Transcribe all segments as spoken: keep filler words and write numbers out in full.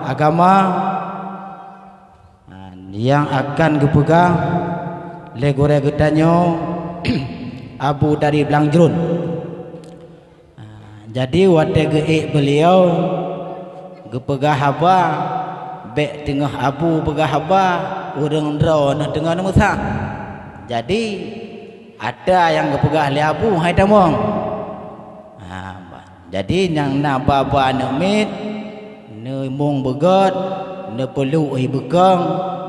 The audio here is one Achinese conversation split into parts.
agama, ha, nyang akan geupeugah lé gurée geutanyoe Abu dari Blang Jruen. Ha, jadi watée geuék beuliau geupeugah haba, bék teungoh Abu peugah haba, ureuëng droeneuh teungoh neumeusa. Jadi ata nyang geupeugah lé Abu hai tamong. Ha, bah. Jadi nyang na ba-ba aneuëk miet, neumong beugét, neupeuluk ié beukong,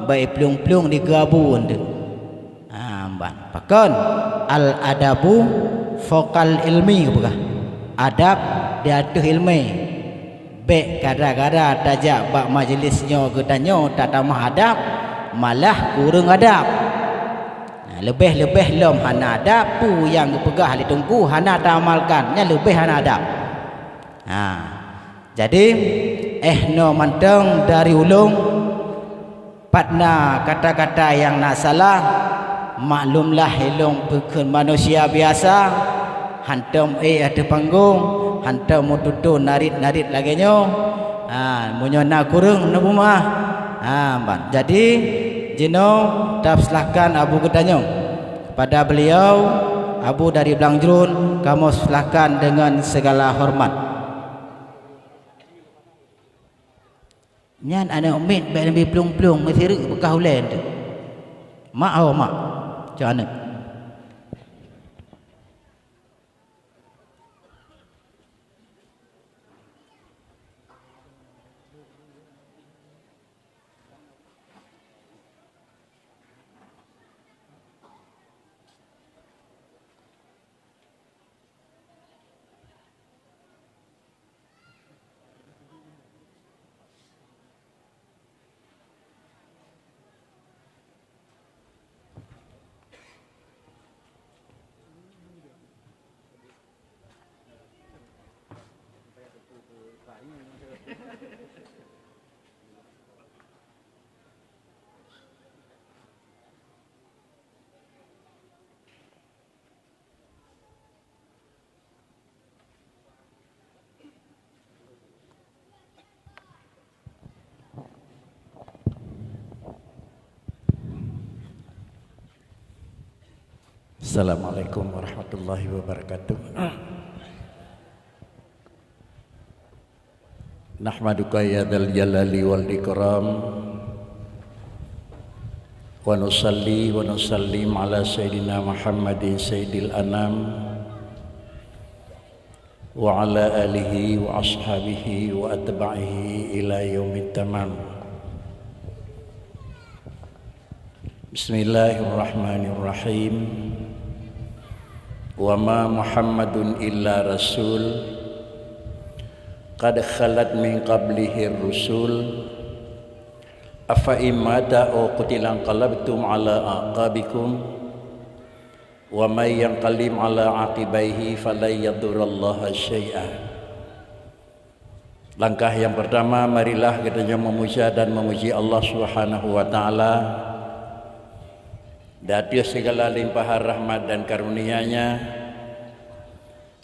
bak iplueng-plueng dikeue Abu eunteuk. Ha, ban. Pakon? Al-adabu fauqal ilmi geupeugah. Adab di ateueh ilmu. Bék gara-gara tajak bak majeulis nyoe geutanyoe tatamah adab, malah kureueng adab. Nah, leubeh-leubeh lom hana adab, peue nyang geupeugah lé Teungku hana taamalkan, nyan leubeh hana adab. Ha. Jadi, eh, nyoe mantong dari ulôn, pat na kata-kata nyang na salah, maklumlah ulôn peukheun manusia biasa, hantom ék ateueh panggong, hantom meututoe narit-narit lagée nyoe. Ha, meunyoe na kureueng, neupeumaáh. Ha, ban. Jadi, jinoe tapeuseulah Abu geutanyoe. Pada beliau, Abu dari Blang Jruen, kamoe seulahkan deungon sigala horeumat. Nyan aneuëk miet bék neubi plueng-plueng meusireuk beukah ulée teuh. Mak ho mak, cok aneuëk. Assalamualaikum warahmatullahi wabarakatuh. Nahmaduka ya dzal jalali wal ikram. Wa nusalli wa nusallim ala sayyidina Muhammadin sayyidil anam, wa ala alihi wa ashabihi wa atba'ihi ila yaumit tamam. Bismillahirrahmanirrahim. Wa ma Muhammadun illa rasul, qad khalat min qablihir rusul, afa in mata aw qutila inqalabtum ala aqabikum, wa may yanqalib ala aqibaihi falan yadurrallaha syai'a. Langkah nyang peurtama, marilah geutanyoe meumuja dan meumuji Allah Subhanahu wa Ta'ala di ateueh sigala limpahan rahmat dan karunia-Nya,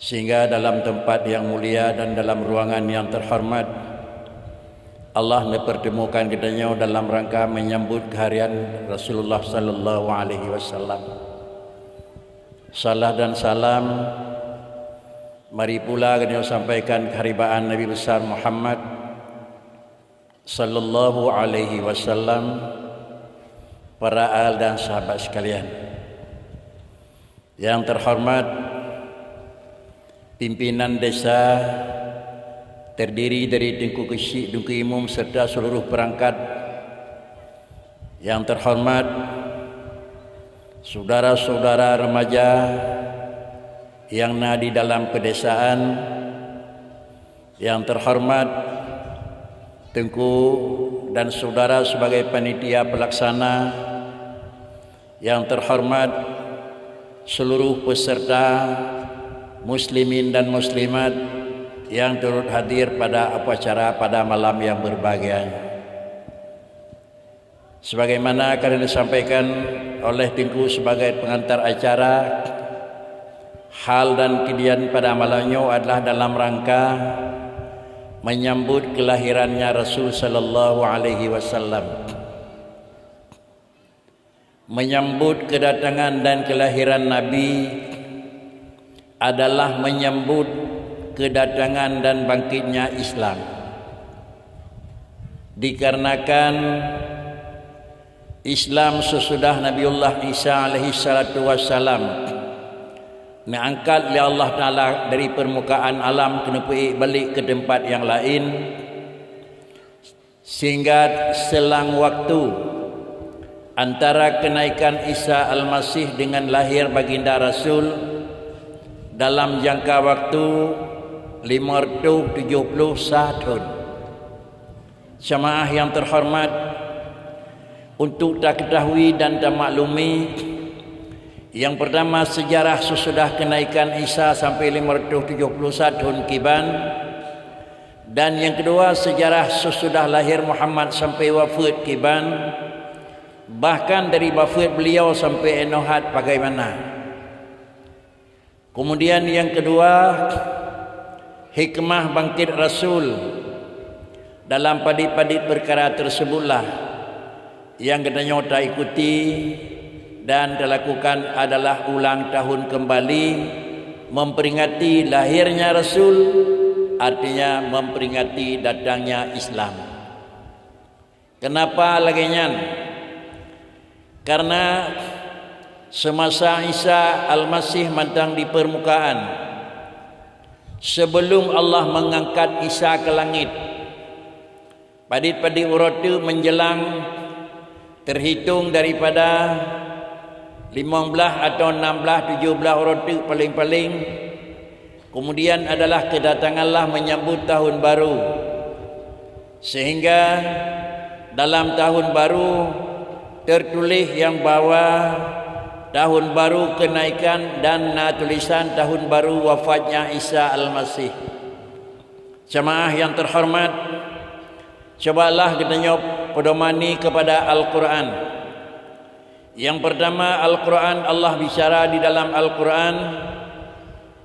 sehingga dalam teumpat nyang mulia dan dalam ruangan nyang teuhoreumat, Allah neupeurteumukan geutanyoe dalam rangka meunyambut keuharian Rasulullah sallallahu alaihi wasallam. Salah dan salam mari pula geutanyoe sampaikan keuharibaan Nabi Besar Muhammad sallallahu alaihi wasallam, para al dan sahabat sekalian. Yang terhormat pimpinan desa terdiri dari Teungku Keuchik, Teungku Imum serta seluruh perangkat. Yang terhormat saudara-saudara remaja yang na di dalam pedesaan, yang terhormat Teungku dan saudara sebagai panitia pelaksana, yang terhormat seluruh peserta muslimin dan muslimat yang turut hadir pada upacara pada malam yang berbahagia. Sebagaimana ka disampaikan oleh Teungku sebagai pengantar acara, hal dan kejadian pada malam nyoe adalah dalam rangka Menyambut kelahirannya Rasul sallallahu alaihi wasallam. Menyambut kedatangan dan kelahiran Nabi adalah menyambut kedatangan dan bangkitnya Islam. Dikarenakan Islam sesudah Nabiullah Isa alaihi salatu wassalam neuangkat lé Allah Taala dari permukaan alam keuneuk balik ke tempat yang lain, sehingga selang waktu antara kenaikan Isa Al-Masih dengan lahir Baginda Rasul dalam jangka waktu lima ratus tujuh puluh satu thon. Jamaah yang terhormat, untuk taketahui dan tamaklumi, yang pertama, sejarah sesudah kenaikan Isa sampai lima ratus tujuh puluh satu thon kiban, dan yang kedua, sejarah sesudah lahir Muhammad sampai wafat kiban, bahkan dari wafat beliau sampai inoe hat bagaimana. Kemudian yang kedua, hikmah bangkit Rasul dalam padit-padit perkara tersebutlah yang geutanyoe taikuti dan talakukan adalah ulang tahun kembali memperingati lahirnya Rasul, artinya memperingati datangnya Islam. Kenapa lagée nyan? Karena semasa Isa Almasih mantong di permukaan, sebelum Allah mengangkat Isa ke langit, padit-padit uroe teuk menjelang terhitung daripada limong blaih atau enam blaih, tujoh blaih uroe teuk paling-paling, kemudian adalah kedatanganlah menyambut tahun baru. Sehingga dalam tahun baru tertuléh nyang bahwa tahun baru kenaikan dan na tulisan tahun baru wafatnya Isa Almasih. Jamaah yang terhormat, cobalah geutanyoe pedomani kepada Al-Quran. Yang pertama, Al-Quran, Allah bicara di dalam Al-Quran,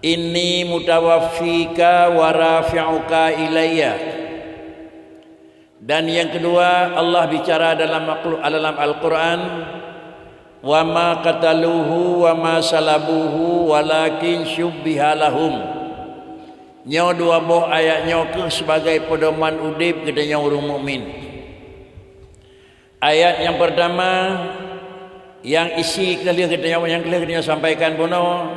"Inni mutawaffika wa rafi'uka ilayya." Dan yang kedua, Allah bicara dalam Al-, dalam Al-Quran, "Wa ma qataluhu wa ma salabuhu walakin syubbiha lahum." Nyoe dua boh ayat nyoe keuh sebagai pedoman udeb geutanyoe ureuëng mukmin. Ayat nyang pertama, nyang isi keuh lheueh geutanyoe, nyang lheueh geutanyoe sampaikan bunoe,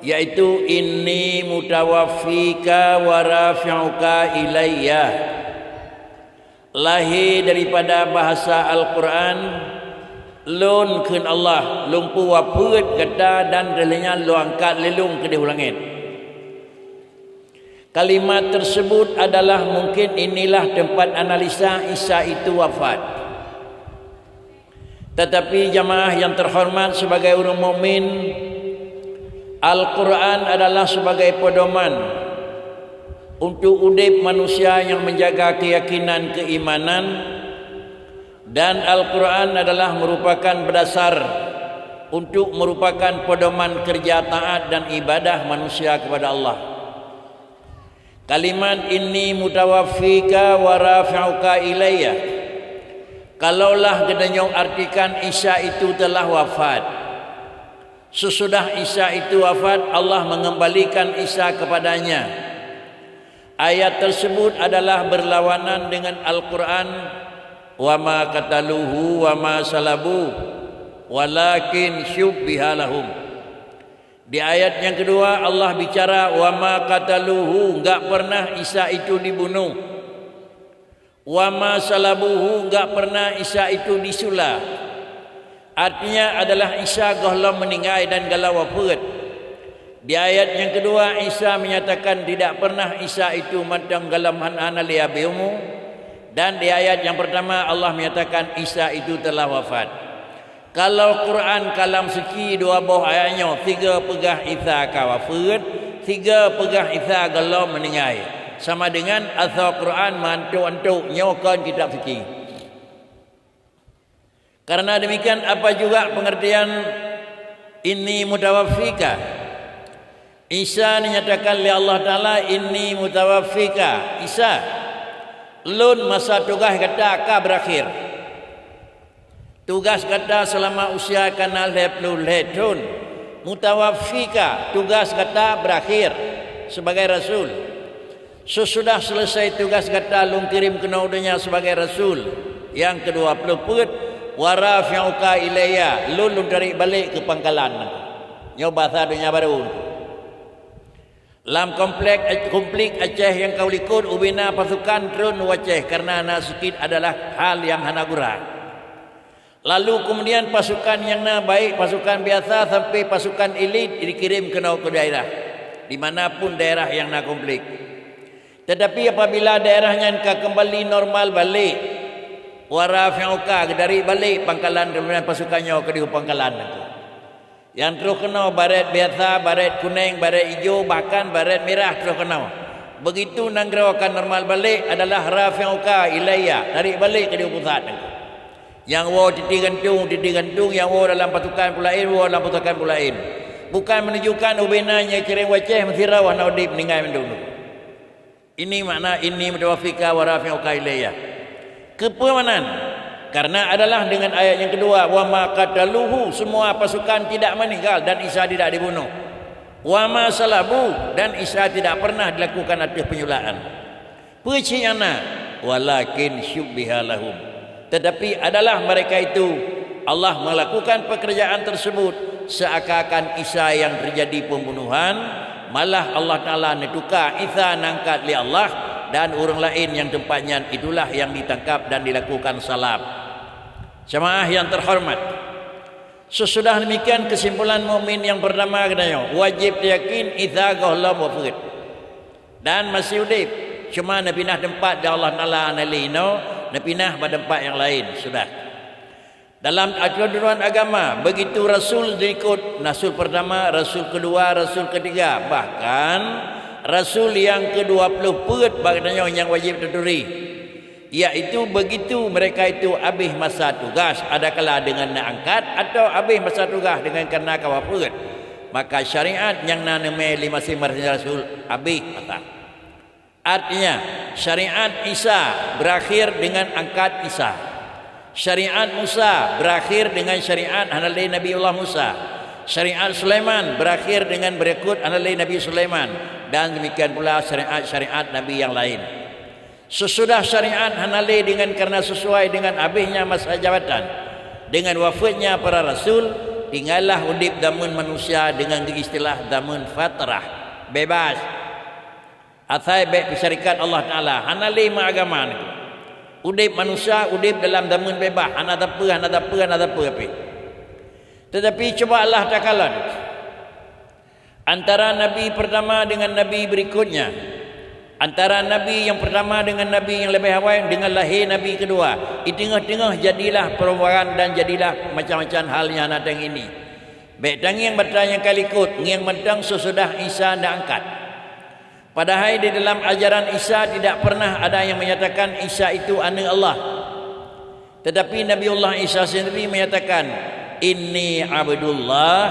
yaitu, "Inni mutawaffika wa rafi'uka ilayya." Lahé daripada bahasa Al-Quran, "Lôn," kheun Allah, "lôn peuwafeuet gata dan lheueh nyan lôn angkat lé lôn keudeh u langét." Kalimat tersebut adalah mungkin inilah tempat analisa Isa itu wafat. Tetapi jamaah yang terhormat, sebagai ureuëng mukmin, Al-Quran adalah sebagai pedoman untuk udeb manusia yang menjaga keyakinan keimanan, dan Al-Quran adalah merupakan berdasar untuk merupakan pedoman kerja taat dan ibadah manusia kepada Allah. Kalimat "Inni mutawaffika wa rafi'uka ilayya", kalaulah geutanyoe artikan Isa itu telah wafat, sesudah Isa itu wafat, Allah mengembalikan Isa kepadanya. Ayat tersebut adalah berlawanan dengan Al-Quran, "Wa ma qataluhu wa ma salabuh, walakin syubbiha lahum." Di ayat yang kedua, Allah bicara, "Wa ma qataluhu", enggak pernah Isa itu dibunuh. "Wa ma salabuhu", enggak pernah Isa itu disula. Artinya adalah Isa gohlom meninggai dan gohlom wafeuet. Di ayat yang kedua, Isa menyatakan tidak pernah Isa itu mantong gohlom han-, hana lé habéh umu. Dan di ayat yang pertama, Allah menyatakan Isa itu telah wafat. Kalau Quran kalam suci dua boh ayat nyoe, sigoe peugah Isa ka wafeuet, sigoe peugah Isa gohlom meuninggai, sama dengan asoe Quran meuantok-antok, nyoe kon kitab suci. Karena demikian, apa juga pengertian "Inni mutawaffika"? Isa dinyatakan lé Allah Taala, "Inni mutawaffika", Isa. Lôn masa tugaih gata ka beurakhir. Tugaih gata seulama usia ka na lhée ploh lhée thon. Mutawaffika, tugaih gata beurakhir sibagai rasul. Seusudah seuleusai tugaih gata lôn kirém keunoe u donya sibagai rasul nyang keudua ploh peuet, wa rafi'uka ilayya, lôn, lôn tarék balek keu pangkalan. Nyoe basa donya barô. Lam komplek, konflik Aceh nyang ka u likot, ubena pasukan treun u Aceh kareuna na sakét adalah hal nyang hana gura. Lalu keumudian pasukan nyang na, baik pasukan biasa sampai pasukan elit, dikirém keunoe keu daerah, di mana pun daerah nyang na konflik. Tetapi apabila daerah nyan ka keumbali normal balek, wa rafi'uka, geutarek balek pangkalan keumudian pasukan nyoe keudéh u pangkalan nangku. Nyang troh keunoe barét biasa, barét kuneng, barét ijo, bahkan barét mirah troh keunoe. Beugitu nanggroe ka normal balek adalah rafi'uka ilayya, tarék balek keudéh u pusat nangku. Nyang woe titi gantung, titi gantung, nyang woe dalam pasukan peue laén, woe dalam pasukan peue laén. Bukan menunjukkan ubena nyang kirém u Aceh meusidroe hana udeb, meuninggai mandum. Ini makna inni mutawaffika wa rafi'uka ilayya. Keupeue meunan? Karena adalah dengan ayat nyang keudua, wa ma qataluhu, semua pasukan tidak meninggal dan Isa tidak dibunuh. Wa ma salabu, dan Isa tidak pernah dilakukan ateueh penyulaan. Peue cit nyang na? Walakin syubbiha lahum. Tetapi adalah mereka itu, Allah melakukan pekerjaan tersebut seakan-akan Isa yang terjadi pembunuhan, malah Allah Taala neutuka Isa nangkat lé Allah dan ureuëng laén nyang teumpat nyan, itulah yang ditangkap dan dilakukan salab. Jemaah yang terhormat, sesudah demikian kesimpulan mukmin yang pertama geutanyoe wajib yakin Isa gohlom wafeuet dan masih udeb, cuma neupinah teumpat di Allah Taala hana lé inoe, neupinah bak teumpat nyang laén. Sudah. Dalam aturan agama, begitu rasul diikot, rasul pertama, rasul kedua, rasul ketiga, bahkan rasul nyang keudua ploh peuet bak geutanyoe nyang wajib taturi, yaitu begitu mereka itu habéh masa tugas, adakala deungon neuangkat atau habéh masa tugas deungon kareuna ka wafeuet, maka syariat nyang na neumé lé maséng-maséng rasul habéh masa. Artinya, syariat Isa berakhir dengan angkat Isa. Syariat Musa berakhir dengan syariat hana lé Nabiullah Musa. Syariat Sulaiman berakhir dengan beurikot hana lé Nabi Sulaiman, dan demikian pula syariat-syariat nabi yang lain. Sesudah syariat hana lé dengan karena sesuai dengan habéhnya masa jabatan, dengan wafeuetnya para rasul, tinggallah udeb zameun manusia dengan geuistilah zameun fatrah, bebas. Asai bék peusyarikat Allah Taala, hana lé meuagama nangku. Udeb manusia, udeb dalam zameun bebas, hana sapeue, hana sapeue, hana sapeue pih. Tetapi cuba Allah takalon antara nabi pertama dengan nabi berikutnya, antara nabi yang pertama dengan nabi yang lebih awai dengan lahé nabi kedua. Di teungoh-teungoh jadilah perubahan dan jadilah macam-macam hal nyang hana teuingat. Bék tangieng bak nyang ka likot, ngieng mantong sesudah Isa neuangkat. Padahai di dalam ajaran Isa tidak pernah ada yang menyatakan Isa itu aneuk Allah. Tetapi Nabiullah Isa sendiri menyatakan, "Inni abdullah,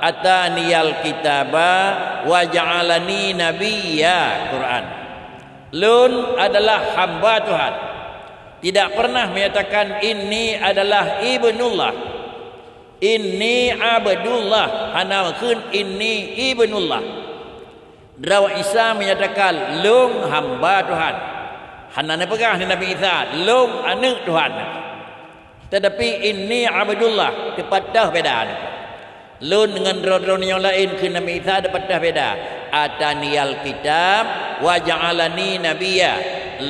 ataniyal kitaba, wa ja'alani nabiyya." Quran. Lôn adalah hamba Tuhan. Tidak pernah menyatakan, "Inni adalah ibnullah." "Inni abdullah." Hana kheun, "Inni ibnullah." Droe Isa menyatakan, "Lôn hamba Tuhan." Hana neupeugah lé Nabi Isa, "Lôn aneuk Tuhan." Tetapi, "Inni abdullah," teupatéh beda. "Lôn ngon droe-droe nyang laén," kheun Nabi Isa, teupatéh beda. "Ataniyal kitab wa ja'alani nabiyya."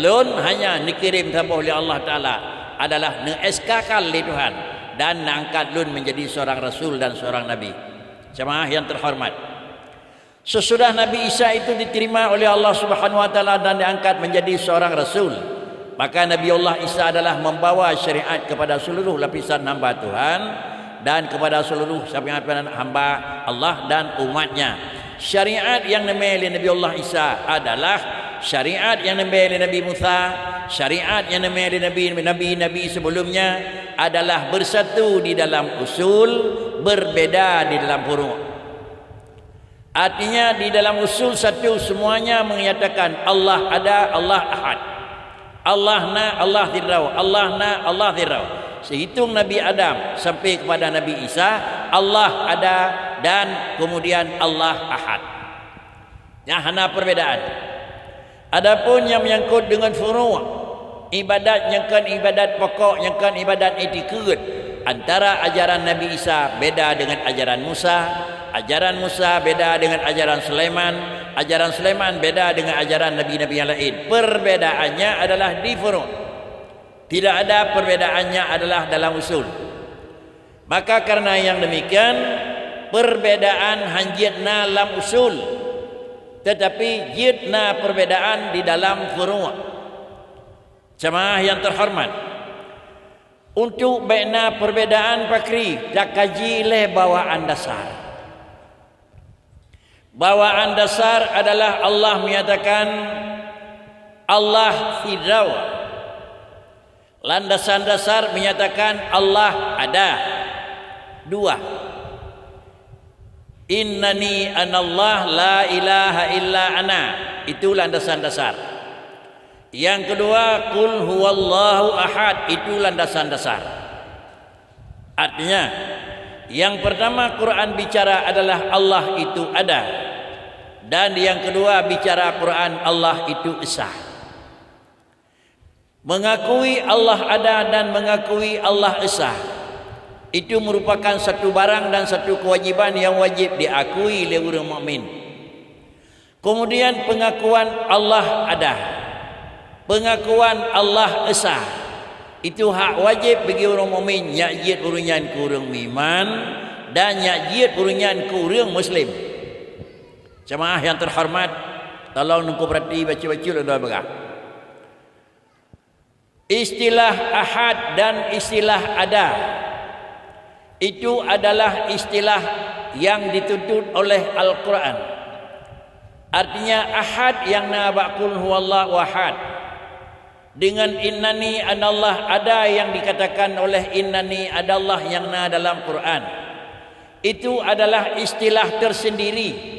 Lôn hanya neukirém saboh lé Allah Taala, adalah neueskakan lé Tuhan, dan neuangkat lôn menjadi seorang rasul dan seorang nabi. Jemaah yang terhormat, sesudah Nabi Isa itu diterima oleh Allah Subhanahu wa Taala dan diangkat menjadi seorang rasul, maka Nabiullah Isa adalah membawa syariat kepada seluruh lapisan hamba Tuhan dan kepada seluruh lapisan hamba Allah dan umatnya. Syariat yang neumé lé Nabiullah Isa adalah syariat yang neumé lé Nabi Musa, syariat yang neumé lé nabi-nabi sebelumnya adalah bersatu di dalam usul, berbeda di dalam furu'. Artinya, di dalam usul satu, semuanya menyatakan Allah ada, Allah Ahad. Allah na, Allah sidroe, Allah na, Allah sidroe. Seuhitong Nabi Adam sampai kepada Nabi Isa, Allah ada dan kemudian Allah Ahad. Nyan hana perbedaan. Adapun nyang menyangkut dengan furu', ibadat nyang kon ibadat pokok, nyang kon ibadat itikeuet, antara ajaran Nabi Isa beda dengan ajaran Musa, ajaran Musa beda dengan ajaran Sulaiman, ajaran Sulaiman beda dengan ajaran nabi-nabi yang lain. Perbedaannya adalah di furu'. Tidak ada perbedaannya adalah dalam usul. Maka karena yang demikian, perbedaan hanjeuet na lam usul, tetapi jeuet na perbedaan di dalam furu'. Jamaah yang terhormat, untuk bèk na perbedaan pakri, takaji lé bawaan dasar. Bawaan dasar adalah Allah menyatakan Allah sidroe. Landasan dasar menyatakan Allah ada. Dua. Innani anallah la ilaha illa ana. Itu landasan dasar. Yang kedua, qul huwallahu ahad. Itu landasan dasar. Artinya, yang pertama Quran bicara adalah Allah itu ada. Dan yang kedua bicara Quran Allah itu esa. Mengakui Allah ada dan mengakui Allah esa, itu merupakan satu barang dan satu kewajiban yang wajib diakui lé ureuëng mukmin. Kemudian pengakuan Allah ada, pengakuan Allah esa, itu hak wajib bagi ureuëng mukmin nyak jeuet ureuëng nyan keu ureuëng meuiman dan nyak jeuet ureuëng nyan keu ureuëng muslim. Jamaah yang terhormat, tolong neungku perhati bacut-bacut lôn peugah. Istilah ahad dan istilah ada, itu adalah istilah yang dituntut oleh Al-Quran. Artinya ahad yang na bak qul huwallahu ahad. Dengan innani anallah ada yang dikatakan oleh innani adallah yang na dalam Quran. Itu adalah istilah tersendiri.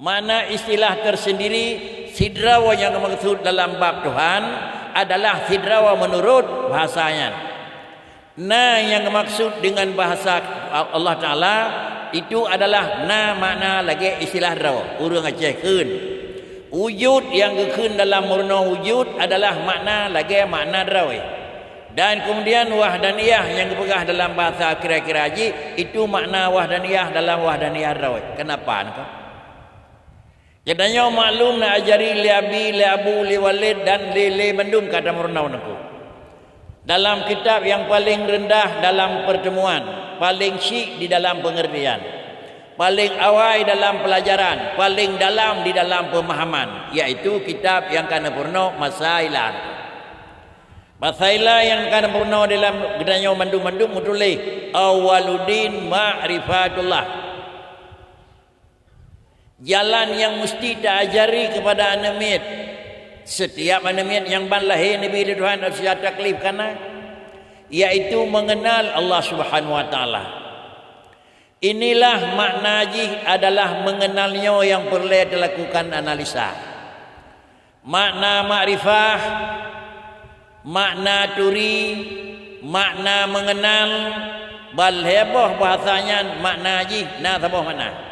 Makna istilah tersendiri, sidroe nyang geumaksud dalam bab Tuhan adalah sidroe meunurot bahasa nyan. Na nyang geumaksud deungon bahasa Allah Taala, itu adalah na makna lagée istilah droe, ureuëng Aceh kheun. Wujud nyang geukheun dalam meurunoe wujud adalah makna lagée makna droe. Dan kemudian wahdaniyah nyang geupeugah dalam bahasa kira-kira jih, itu makna wahdaniyah dalam wahdaniyah droe. Kenapa? Geutanyoe maklum na ajari lé Abi, lé Abu, lé Walid dan lé, lé bandum ka tameurunoe Teungku. Dalam kitab nyang paleng reundah dalam peurteumuan, paleng syik di dalam peungeurtian, paleng awai dalam peulajaran, paleng dalam di dalam peumahaman, yaitu kitab nyang ka neupeurunoe Masaila. Masaila nyang ka neupeurunoe dalam geutanyoe mandum-mandum meutuléh, Awwaluddin Ma'rifatullah. Jalan nyang musti ta-ajari keupada aneuk miet, setiap aneuk miet nyang ban lahé neubi lé Tuhan seucara taklif kana, yaitu meungeunal Allah Subhanahu wa Taala. Inilah makna jih adalah meungeunal nyoe nyang peureulée teulakukan analisa. Makna makrifah, makna turi, makna meungeunal, ban lhée boh bahasa nyan makna jih na saboh makna.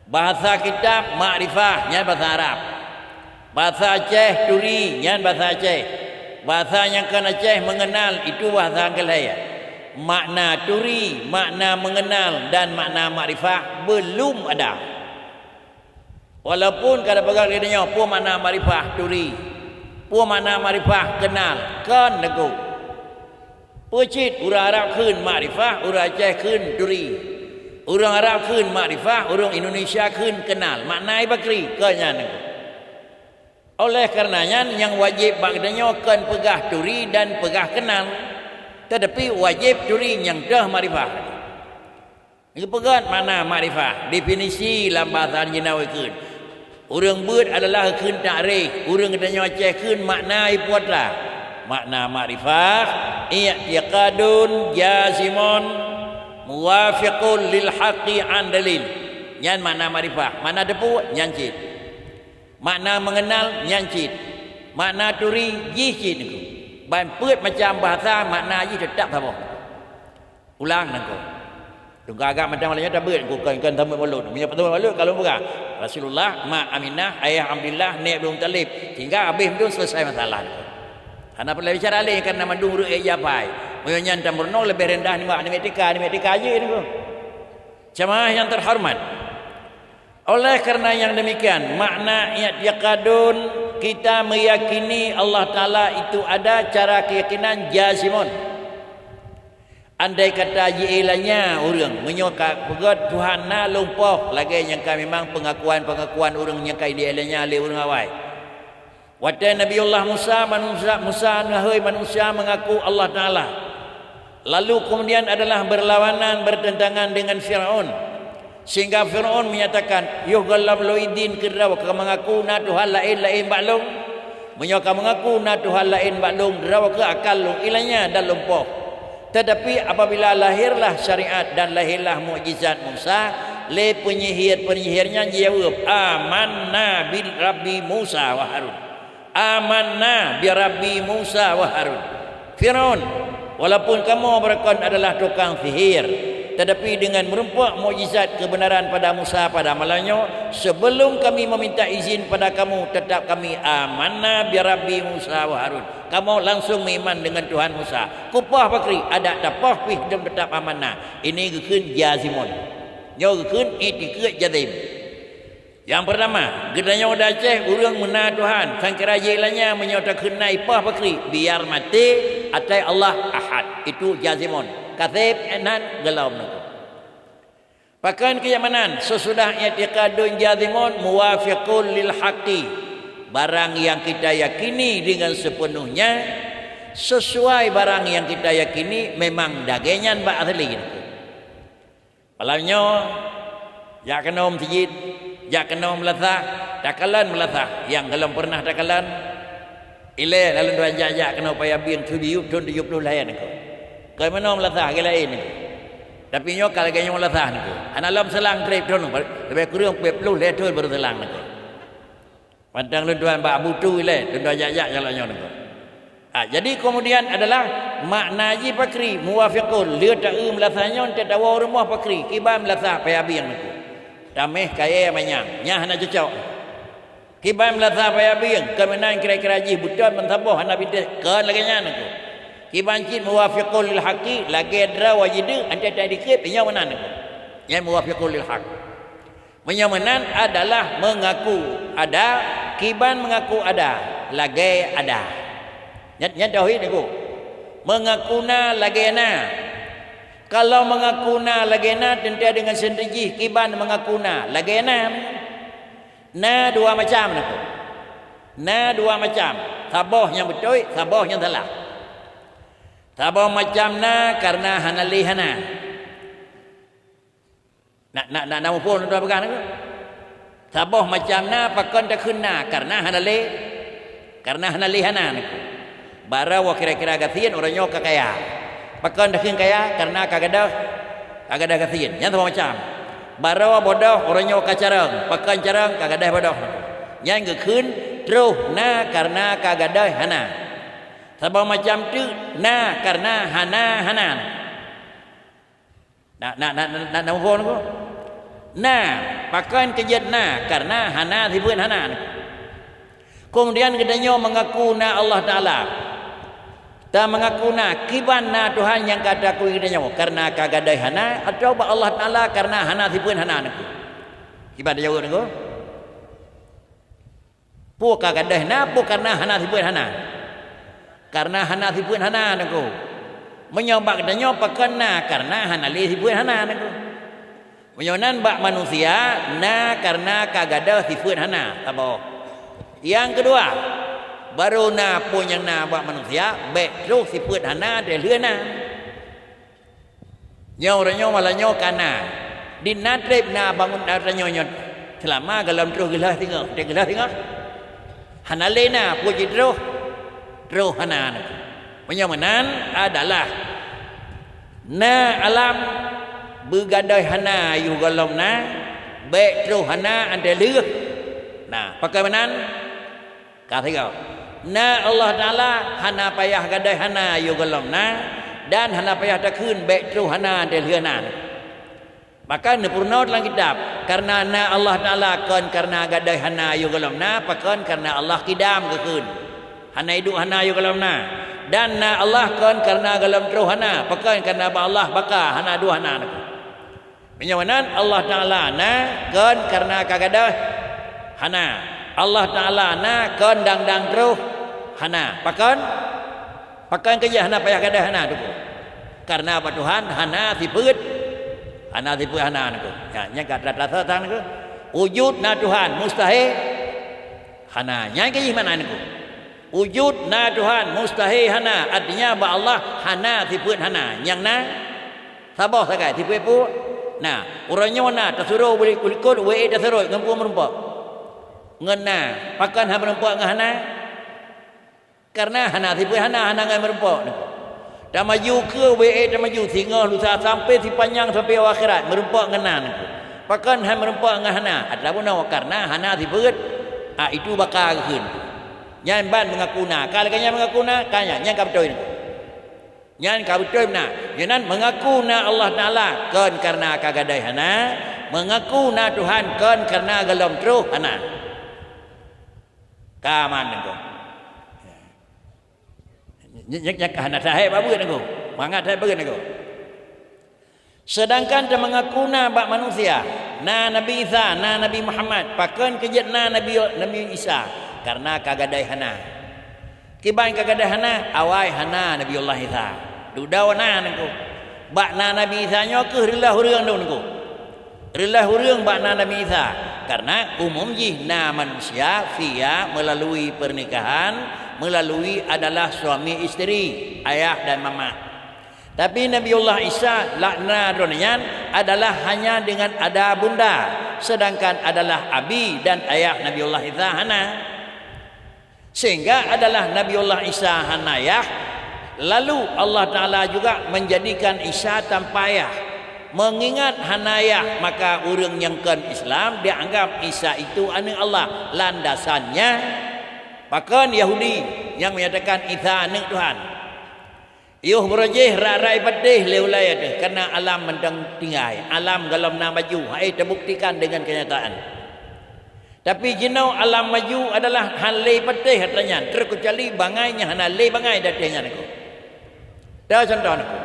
Bahasa kitab makrifah nyan bahasa Arab. Bahasa Aceh turi nyan bahasa Aceh. Bahasa nyang kon Aceh meungeunal itu bahasa Anggeulée. Makna turi, makna meungeunal dan makna makrifah beulom ada. Walaupun ka tapeugah lé tanyoe peue makna makrifah turi, peue makna makrifah keunal, kon Teungku. Peue cit ureuëng Arab kheun makrifah, ureuëng Aceh kheun turi. Ureuëng Arab kheun makrifah, ureuëng Indonesia kheun keunal. Makna ié bakri, kon nyan Teungku. Oleh kareuna nyan, nyang wajéb bak geutanyoe kon peugah turi dan peugah keunal, teutapi wajéb turi nyang toh makrifah. Geupeugét makna makrifah, definisi lam bahasa Cina geukheun. Ureuëng beuet adalah geukheun takrif, ureuëng geutanyoe Aceh kheun makna ipuatra. Makna makrifah, i'tiqadun jazimun muwafiqun lil haqqi an dalil. Nyan makna makrifah. Makna teupeu nyan cit. Makna meungeunal nyan cit. Makna turi jih cit niko. Ban peuet macam bahasa makna jih teutap saboh. Ulang niko. Tungga agak macam laén tabeuet niko, kon, kon sambot mulut. Meunyoe sambot mulut kalau buka. Rasulullah, mak Aminah, ayah Abdullah, nek Abdul Muttalib. Sehingga habéh tu selesai masalah niko. Hana peureulèe bicara lé karena mandum ureueng ék japai. Meunyoe nyan tameurunoe leubeh rendah nibak namiet tika, namiet tika jih niko. Jamaah yang terhormat. Oleh karena yang demikian, makna i'tiqadun, kita meyakini Allah Taala itu ada, cara keyakinan jazimun. Andai kata jiilanya ureueng, meunyoe ka peugöt Tuhan na lumpoh, lagèe nyang ka memang pengakuan-pengakuan ureueng nyang ka diilanya lé ureueng awai. Watèe Nabiullah Musa, manusia, Musa nahôi manusia mengaku Allah Taala. Lalu kemudian adalah berlawanan, bertentangan dengan Firaun. Sehingga Firaun menyatakan, "Yoh gohlom lôn idin keu droe keu mengaku na Tuhan laén-laén bak lôn? Meunyoe ka mengaku na Tuhan laén bak lôn, droe keu akan lôn ilanya dan lumpoh." Tetapi apabila lahirlah syariat dan lahirlah mukjizat Musa, lé penyihir-penyihir nyan jijaweueb, "Amanna bi Rabbi Musa wa Harun." "Amanna bi Rabbi Musa wa Harun." Firaun, walaupun kamoe beureukan adalah tukang sihir, tetapi dengan meureumpok mukjizat kebenaran pada Musa pada malam nyoe, sebelum kami meminta izin pada kamu, tetap kami amanna bi Rabbi Musa wa Harun. Kamoe langsung meuiman dengan Tuhan Musa. Kupoh pakri, adak tapoh pih dum tetap amanna. Ini geukheun jazimun. Nyoe geukheun itikeuet jazim. Nyang peurtama, geutanyoe di Aceh ureueng meuna Tuhan, sangkira jih ilanya meunyoe takheun na ipoh pakri, biar maté atai Allah Ahad. Itu jazimun. Kaseb nan golom niko. Pakon keu nyang meunan, sesudah i'tiqadun jazimun muwafiqun lil haqqi. Barang yang kita yakini dengan sepenuhnya sesuai barang yang kita yakini memang lagèe nyan bak asli niko. Malam nyoe, jak keunoe meuseujid, jak keunoe meulasah, takalon meulasah nyang gohlom peureunah takalon. Ilèe lôn tuan jak-jak keunoe Paya Bieng Sibiu thôn tujoh ploh lhèe niko. Kon meunoe meulasah lagèe laén niko. Tapi nyoe ka lagèe nyoe meulasah niko. Hana lom seulang trép thôn, leubeh kureueng peuet ploh lhèe thôn baru seulang niko. Mantong lôn tuan bak Abu Tu ilèe, lôn tuan jak-jak jalan nyoe niko. Ha, jadi kemudian adalah makna jih pakri, muwafiqun, lheueh ta-eu meulasah nyoe, teuh tawoe rumoh pakri, kiban meulasah Paya Bieng niko. Taméh kayèe manyang, nyan hana cocok. Kiban meulasah Paya Bieng, keu meunan kira-kira jih beutôi meusaboh hana bintéh, kon lagèe nyan niko. Kiban cit muwafiqun lil haqqi, lagèe droe jideuk, antai-antai dikeue, nyoe meunan niko. Nyan muwafiqun lil haqq. Meunyoe meunan adalah mengaku ada, kiban mengaku ada, lagèe ada. Nyan, nyan tauhid niko. Mengaku na lagèe na. Kalau mengaku na lagèe na, teuntèe deungon sendiri jih, kiban mengaku na lagèe na. Na dua macam niko. Na dua macam. Saboh nyang beutôi, saboh nyang salah. Saboh macam na karena hana lé hana. Na, na, na, na muphom lôn tuan peugah niko. Saboh macam na, pakon takheun na, karena hana lé, karena hana lé hana niko. Baroe kira-kira gasien, uroe nyoe ka kaya. Pakon takheun kaya, karena ka gadôh, ka gadôh gasien. Nyan saboh macam. Baroe bodoh, uroe nyoe ka carông. Pakon carông, ka gadôh bodoh niko. Nyan geukheun troh na karena ka gadôh hana. Saboh macam teuk na karena hana, hana niko. Na, na, na, na, na, na muphom niko? Na, pakon keujeuet na, karena hana sifeuet hana niko. Kemudian geutanyoe mengaku na Allah Taala. Ta mengaku na, kiban na Tuhan nyang ka takui geutanyoe, karena ka gadôh hana, atawa bak Allah Taala karena hana sifeuet hana niko. Kiban tajaweueb niko? Peue ka gadôh na, peue karena hana sifeuet hana? Karena hana sifeuet hana niko. Meunyoe bak geutanyoe pakon na, karena hana lé sifeuet hana niko. Meunyoe nan bak manusia, na karena ka gadôh sifeuet hana, saboh. Nyang keudua, baroe na peue nyang na bak manusia, bèk troh sifeuet hana teuh lheueh na. Nyoe uroe nyoe malam nyoe ka na. Di na trép na bangun tanyoe nyoe. Seulama gohlom troh geulheueh singoh, trép geulheueh singoh. Hana lé na peue jitroh, troh hana na. Meunyoe meunan adalah na alam beugadôh hana yoh gohlom na, bèk troh hana antai lheueh. Nah, pakon meunan? Ka sigoe. Na Allah Taala hana payah gadôh hana yôh gohlom na, dan hana payah takheun bék troh hana teuh lheueh na. Bahkan neupeurunoe lam kitab, kareuna na Allah Taala kon kareuna gadôh hana yôh gohlom na, pakon kareuna Allah kidam geukheun. Hana iduek hana yôh gohlom na. Dan na Allah kon kareuna gohlom troh hana, pakon kareuna bak Allah baka hana dua hana. Meunyoe meunan Allah Taala na kon kareuna ka gadôh hana. Allah Taala na kon dang-dang troh hana. Pakon? Pakon keujeuet hana payah gadôh hana tu? Kareuna bak Tuhan hana sifeuet, hana sifeuet hana tu. Ya, nyang ka tata tang tu. Wujud na Tuhan mustahil hana. Nyang keujeuet makna tu. Wujud na Tuhan mustahil hana, artinya bak Allah hana sifeuet hana. Nyang na saboh sagai sifeuet peue? Na. Uroe nyoe na tasuroh ulikot, wék tasuroh ngon peue meurumpok? Ngon na. Pakon hana meurumpok ngon hana? Kareuna hana sifeuet hana, hana ngon meurumpok. Tamaju keu wék tamaju singoh lusa sampai sipanyang sampai u akhirat meurumpok ngon na. Pakon hana meurumpok ngon hana? Atawa bunoe kareuna hana sifeuet. Ah, itu baka geukheun. Nyan ban meungaku na. Ka lagée nyan meungaku na, ka nyan, nyan ka beutôi. Nyan ka beutôi na. Nyan meungaku na Allah Taala kon kareuna ka gadôh hana, meungaku na Tuhan kon kareuna gohlom troh hana. Ka aman nangko. Nyak nyak hana sahé babeuet nangko. Mangat sahé babeuet nangko. Sedangkan teumeungaku na bak manusia, na Nabi Isa, na Nabi Muhammad, pakon keujeuet na Nabi, Nabi Isa? Kareuna ka gadôh hana. Kiban ka gadôh hana, awai hana Nabiullah Isa. Dudoe na nangko. Bak na Nabi Isa nyoe keuh reuloh ureuëng nangko. Reuloh ureuëng bak na Nabi Isa, kareuna umum jih na manusia via melalui pernikahan, melalui adalah suami isteri, ayah dan mamak. Tapi Nabiullah Isa lakna droe nyan adalah hanya dengan ada bunda, sedangkan adalah abi dan ayah Nabiullah Isa hana. Sehingga adalah Nabiullah Isa hana yah, lalu Allah Taala juga menjadikan Isa tanpa yah. Mengingat hana yah, maka ureuëng nyang kon Islam dianggap Isa itu aneuëk Allah. Landasannya, pakon Yahudi nyang menyatakan Isa aneuëk Tuhan. Yoh beurojéh rak-rak ipatéh lé ulée teuh, kareuna alam mantong tinggai, alam gohlom na baju, hai teubuktikan deungon keunyataan. Tapi jinoe alam baju adalah hán lé ipatéh atra nyan, teukecuali bangai nyang hana lé bangai di ateueh nyan nangko. Teuh contoh nangko.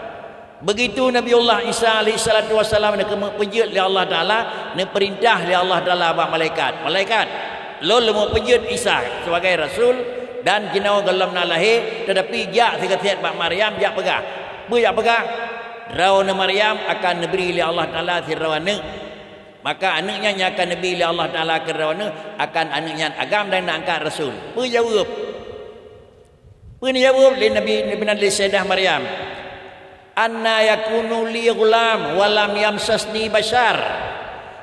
Begitu Nabiullah Isa alaihissalatu wassalam neukeumeung peujeuet lé Allah Taala, neupeurintah lé Allah Taala bak malaikat, "Malaikat, lôn leumo peujeuet Isa sebagai rasul dan jinoe gohlom na lahé, teutapi jak sigasét bak Maryam jak peugah." Peue jak peugah? "Droeneuh Maryam akan neubri lé Allah Taala sidroe aneuëk. Maka aneuëk nyan nyang akan neubri lé Allah Taala keu droeneuh, akan aneuëk nyan agam dan neuangkat rasul." Peue jaweueb? Peue neujaweueb lé Nabi, Nabi nan lé Sayyidah Maryam? "Anna yakunu li ghulam wa lam yamsasni basyar."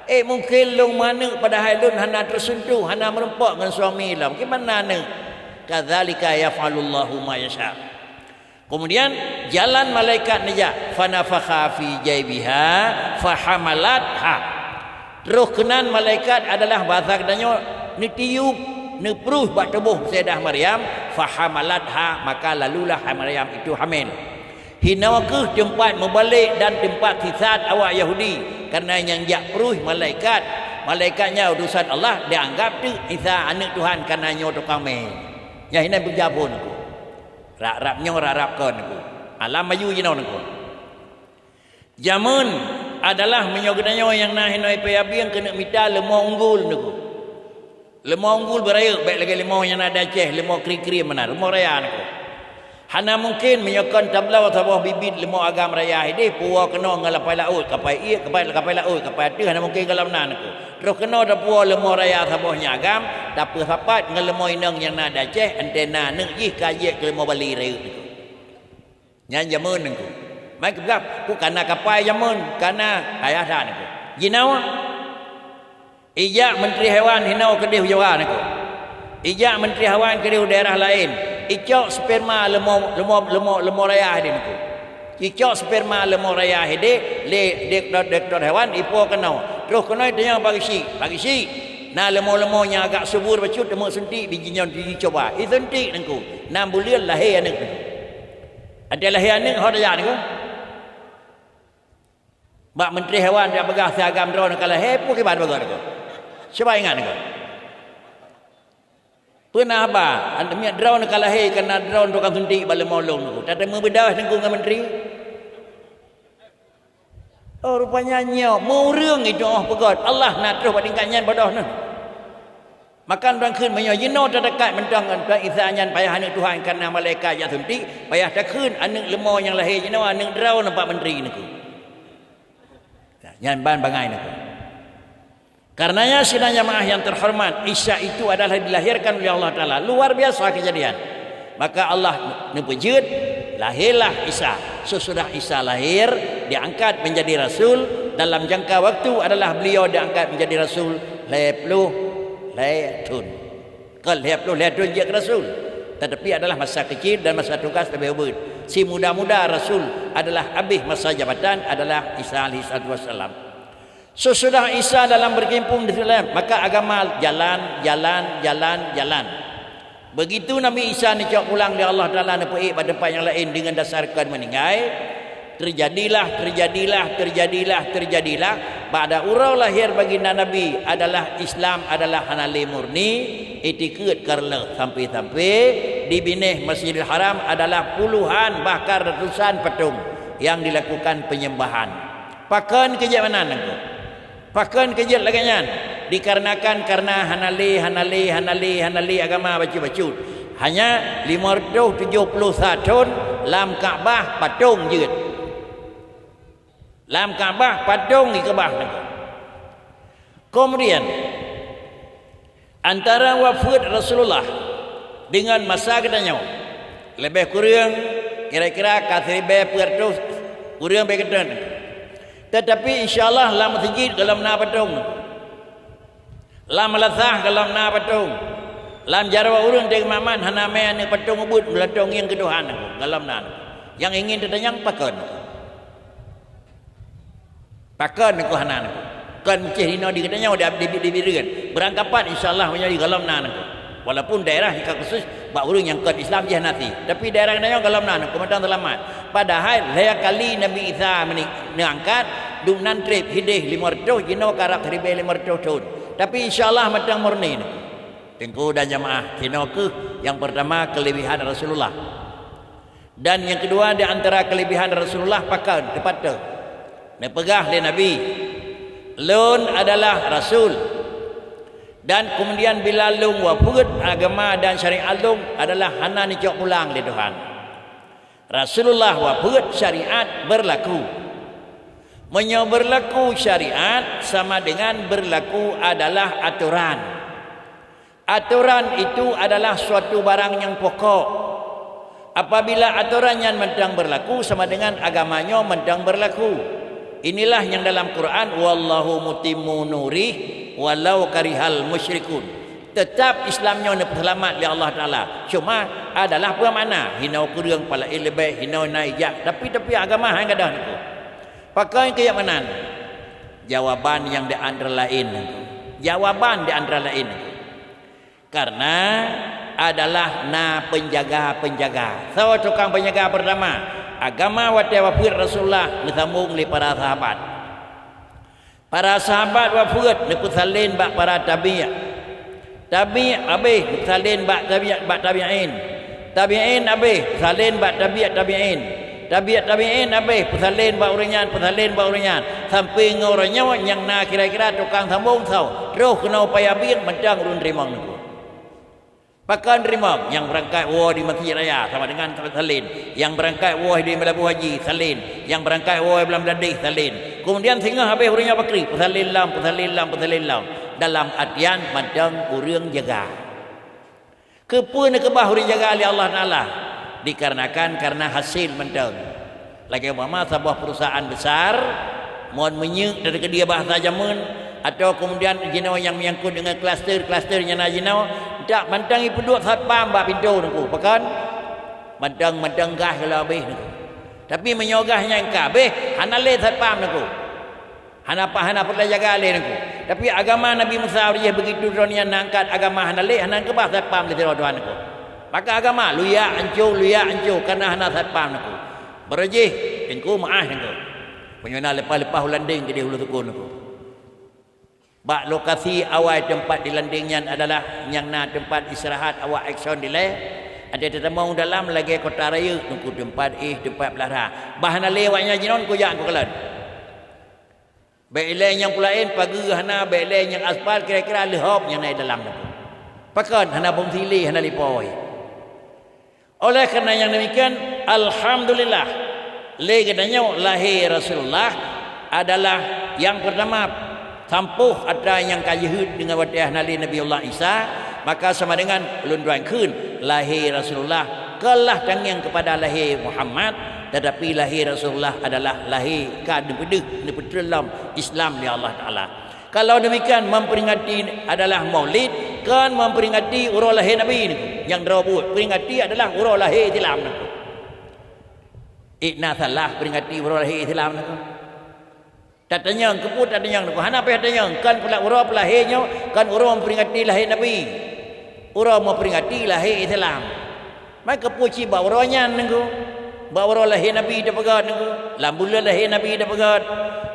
Eh, mungken lôn meuaneuëk padahai lôn hana teuseuntuh, hana meurumpok ngon suami lom. Kiban na aneuëk? "Kadzalika yaf'alullahu ma yasha." Kemudian jalan malaikat neujak, "Fanafakha fi jaibiha fahamalatha." Troh keunan malaikat adalah bahasa geutanyoe neutiup, neupruh bak tuboh Sayyidah Maryam, "Fahamalatha," maka lalulah Maryam itu hamil. Hinoe keuh teumpat mubalek dan teumpat sisat awak Yahudi, kareuna nyang jak pruh malaikat. Malaikat nyan utosan Allah, dianggap teuk Isa aneuëk Tuhan kareuna nyoe tukang mé. Nyan hinoe beujaphon aku. Rab-rab nyoe rab-rab kon aku. Alam maju jinoe aku. Jameun adalah meunyoe geutanyoe nyang na hinoe peuyabieng keuneuk mita leumo unggul nangko. Leumo unggul beurayeuk bék lagée leumo nyang na di Aceh, leumo kri-kri meunan, leumo raya nangko. Hana mungken meunyoe kon tabloe saboh bibit leumo agam raya hideh, puwoe keunoe ngon lapai laôt, kapai iek, kapai, kapai laôt, kapai ateueh, hana mungken gohlom na nangko. Troh keunoe tapuwoe leumo raya saboh nyang agam, tapeusapat ngon leumo inong nyang na di Aceh, antena aneuk jih ka jeuet keu leumo bali rayeuk nangko. Nyan jameun nangko. Mai keupeugah, ku kana kapai jameun, kana ayah that nangko. Jinoe, ijak menteri hewan hinoe keudeh u Jawa nangko. Ijak menteri hewan keudeh u daerah laén. Icok sperma leumo, leumo, leumo, leumo raya hideh nangko. Icok sperma leumo raya hideh lé dokto, dokto hewan ipuwoe keunoe. Troh keunoe itanyong bak geuchik, bak geuchik. Na leumo-leumo nyang agak subur bacut teumeusuntik biji nyoe jicuba. Isuntik Teungku. Nam buleuen lahé aneuëk Teungku. Adak lahé aneuëk ho tajak Teungku. Bak menteri hewan jak peugah si agam droeneuh ka lahé, peue kiban beugöt Teungku. Cuba ingat Teungku. Peue na haba, an-, miet droeneuh ka lahé, kana droeneuh tukang suntik bak leumo lôn Teungku. Tateumé beudôh Teungku ngon menteri. Oh, rupanya nyoe, meu ureuëng itu oh peugöt, Allah na troh bak tingkat nyan bodoh neuh. Maka ureuëng kheun meunyoe jinoe teudekat mantong ngon Tuhan Isa nyan payah aneuëk Tuhan karena malaikat jak suntik, payah takheun aneuëk leumo nyang lahé jinoe aneuëk droeneuh bak menteri Teungku. Nyan ban bangai Teungku. Karenanya sidang jamaah yang terhormat, Isa itu adalah dilahirkan oleh Allah Taala. Luar biasa kejadian. Maka Allah neupeujeuet, lahirlah Isa. Sesudah Isa lahir, diangkat menjadi rasul, dalam jangka waktu adalah beliau diangkat menjadi rasul lhée ploh lhée thon. Kon lhée ploh lhée thon jeuet keu rasul, tetapi adalah masa kecil dan masa tugas leubeh ubit. Si muda-muda rasul adalah habéh masa jabatan adalah Isa alaihissalatu wassalam. Sesudah Isa dalam berkecimpung di dalam, maka agama jalan, jalan, jalan, jalan. Begitu Nabi Isa neucok pulang lé Allah Taala neupeuék bak teumpat nyang laén deungon dasar kon meuninggai, terjadilah, terjadilah, terjadilah, terjadilah. Pada uroe lahir baginda Nabi adalah Islam adalah hana lé murni, itikeuet ka reuloh sampai-sampai dibinéh Masjidil Haram adalah puluhan bahkan ratusan patong yang dilakukan penyembahan. Pakon keu jeuet meunan Teungku? Pakon keu jeuet lagée nyan? Dikarenakan karena hana lé, hana lé, hana lé, hana lé agama bacut-bacut. Hanya lima ratus tujuh puluh sa thon lam Ka'bah patong jeuet. Lam Ka'bah patong jikeubah Teungku. Kemudian, antara wafeuet Rasulullah deungon masa geutanyoe, leubeh kureueng kira-kira ka siribée peuet reutôh kureueng bée keudroe. Tetapi insya Allah lam meuseujid gohlom na patong. Lam meulasah gohlom na patong. Lam jaroe ureuëng di Imam Ahmad hana mé aneuëk patong ubeuet meulatong ngieng keu Tuhan gohlom na. Nyang ingin teutanyong pakon? Pakon Teungku hana Teungku? Kon meucéh inoe di geutanyoe di, di, di, di Bireuen. Beurangkapat insya Allah meunyoe di gohlom na Teungku. Walaupun daerah ka khusus bak ureuëng nyang kon Islam jih hana si. Tapi daerah geutanyoe gohlom na Teungku mantong seulamat. Padahai lhée kali Nabi Isa meuni-, neuangkat, dumnan treb hideh lima reutôh jinoe karab siribée lima reutôh thon. Tapi insya Allah mantong murni Teungku. Teungku dan jamaah, sinoe kheueh nyang peurtama keulebihan Rasulullah. Dan nyang keudua di antara keulebihan Rasulullah pakon, teupat teuh. Neupeugah lé Nabi, "Lôn adalah rasul." Dan kemudian bila lôn wafeuet, agama dan syariat lôn adalah hana neucok pulang lé Tuhan. Rasulullah wafeuet, syariat beurlaku. Meunyoe beurlaku syariat sama dengan beurlaku adalah atoran. Atoran itu adalah suatu barang nyang pokok. Apabila atoran nyan mantong beurlaku, sama dengan agama nyoe mantong beurlaku. Inilah nyang dalam Quran, "Wallahu mutimmu nurih walau karihal musyrikun." Teutap Islam nyoe neupeuseulamat lé Allah Taala. Cuma adalah peue makna? Hinoe kureueng pala leubeh, hinoe na ijak, tapi, tapi agama hai gadôh Teungku. Pakon keu nyang meunan? Jawaban nyang di antara laén Teungku. Jawaban di antara laén Teungku. Karena adalah na penjaga-penjaga. Soe tukang penjaga pertama? Agama watée wafeuet Rasulullah neusambong lé para sahabat. Para sahabat wafeuet neupeusalin bak para tabi'. Tabi' habéh peusalin bak tabi', bak tabi'in. Tabi'in habéh peusalin bak tabi' tabi'in. Tabi' tabi'in habéh peusalin bak ureuëng nyan, peusalin bak ureuëng nyan. Sampai ngon uroe nyoe nyang na kira-kira tukang sambong soe, troh keunoe Paya Bieng mantong ureuëng teurimong Teungku. Pakon teurimong? Nyang beurangkat woe di Masjid Raya sama dengan salin. Nyang beurangkat woe di Meulaboh Haji, salin. Nyang beurangkat woe Blang Bladeh, salin. Kemudian singoh habéh ureuëng nyoe pakri, peusalin lom, peusalin lom, peusalin lom. Dalam artian mantong ureuëng jaga. Keupeue neukeubah ureuëng jaga lé Allah Taala? Dikarenakan karena hasil mantong. Lagée umpama saboh perusahaan besar, mon minyeuk dari keudéh bahasa jameun, atau kemudian jinoe nyang menyangkut dengan klaster-klaster nyang na jinoe, dak mantong ipeuduek satpam bak pintoe Teungku, pakon? Mantong-mantong gas kalau habéh Teungku. Tapi meunyoe gas nyan ka habéh, hana lé satpam Teungku. Hana pa-, hana peureulée jaga lé Teungku. Tapi agama Nabi Musa uroe jih begitu droe nyan na angkat agama hana lé, hana keubah satpam lé sidroe Tuhan Teungku. Maka agama luyak ancô, luyak ancô, kareuna hana satpam Teungku. Baroe jih Teungku meuáh Teungku. Meunyoe na leupah-leupah u landeng keudeh u Lueng Sukon Teungku. Bak lokasi awai teumpat dilandeng nyan adalah nyang na teumpat istirahat awak action dilée. Adak tatamong dalam lagée kota rayeuk Teungku, teumpat éh, teumpat peulara. Bah hana lé awak nyan jinon kujak Teungku kalon. Bék ilée nyang peulaén, pageue hana, bék ilée nyang aspal, kira-kira leuhop nyang na di dalam Teungku. Pakon hana fungsi lé, hana lipôi. Oleh karena nyang demikian, alhamdulillah, lé geutanyoe lahé Rasulullah adalah nyang peurtama sampôh atra nyang ka jeuhet deungon watée hana lé Nabiullah Isa, maka sama dengan ulôn tuan kheun lahé Rasulullah kon lah tangieng keupada lahé Muhammad, tetapi lahé Rasulullah adalah lahé ka neupeudeuh, neupeutrön lom Islam lé Allah Taala. Kalau demikian, memperingati adalah Maulid, kon memperingati uroe lahé Nabi Teungku. Nyang droe buet, peringati adalah uroe lahé Islam Teungku. Ék na salah peringati uroe lahé Islam Teungku? Tatanyong, keupeue tatanyong Teungku? Hana payah tanyong, kon pula uroe peulahé nyoe, kon uroe memperingati lahé Nabi. Uroe memperingati lahé Islam. Maka keupeue cit bak uroe nyan Teungku? Bak uroe lahé Nabi tapeugét Teungku? Lam buleuen lahé Nabi tapeugét?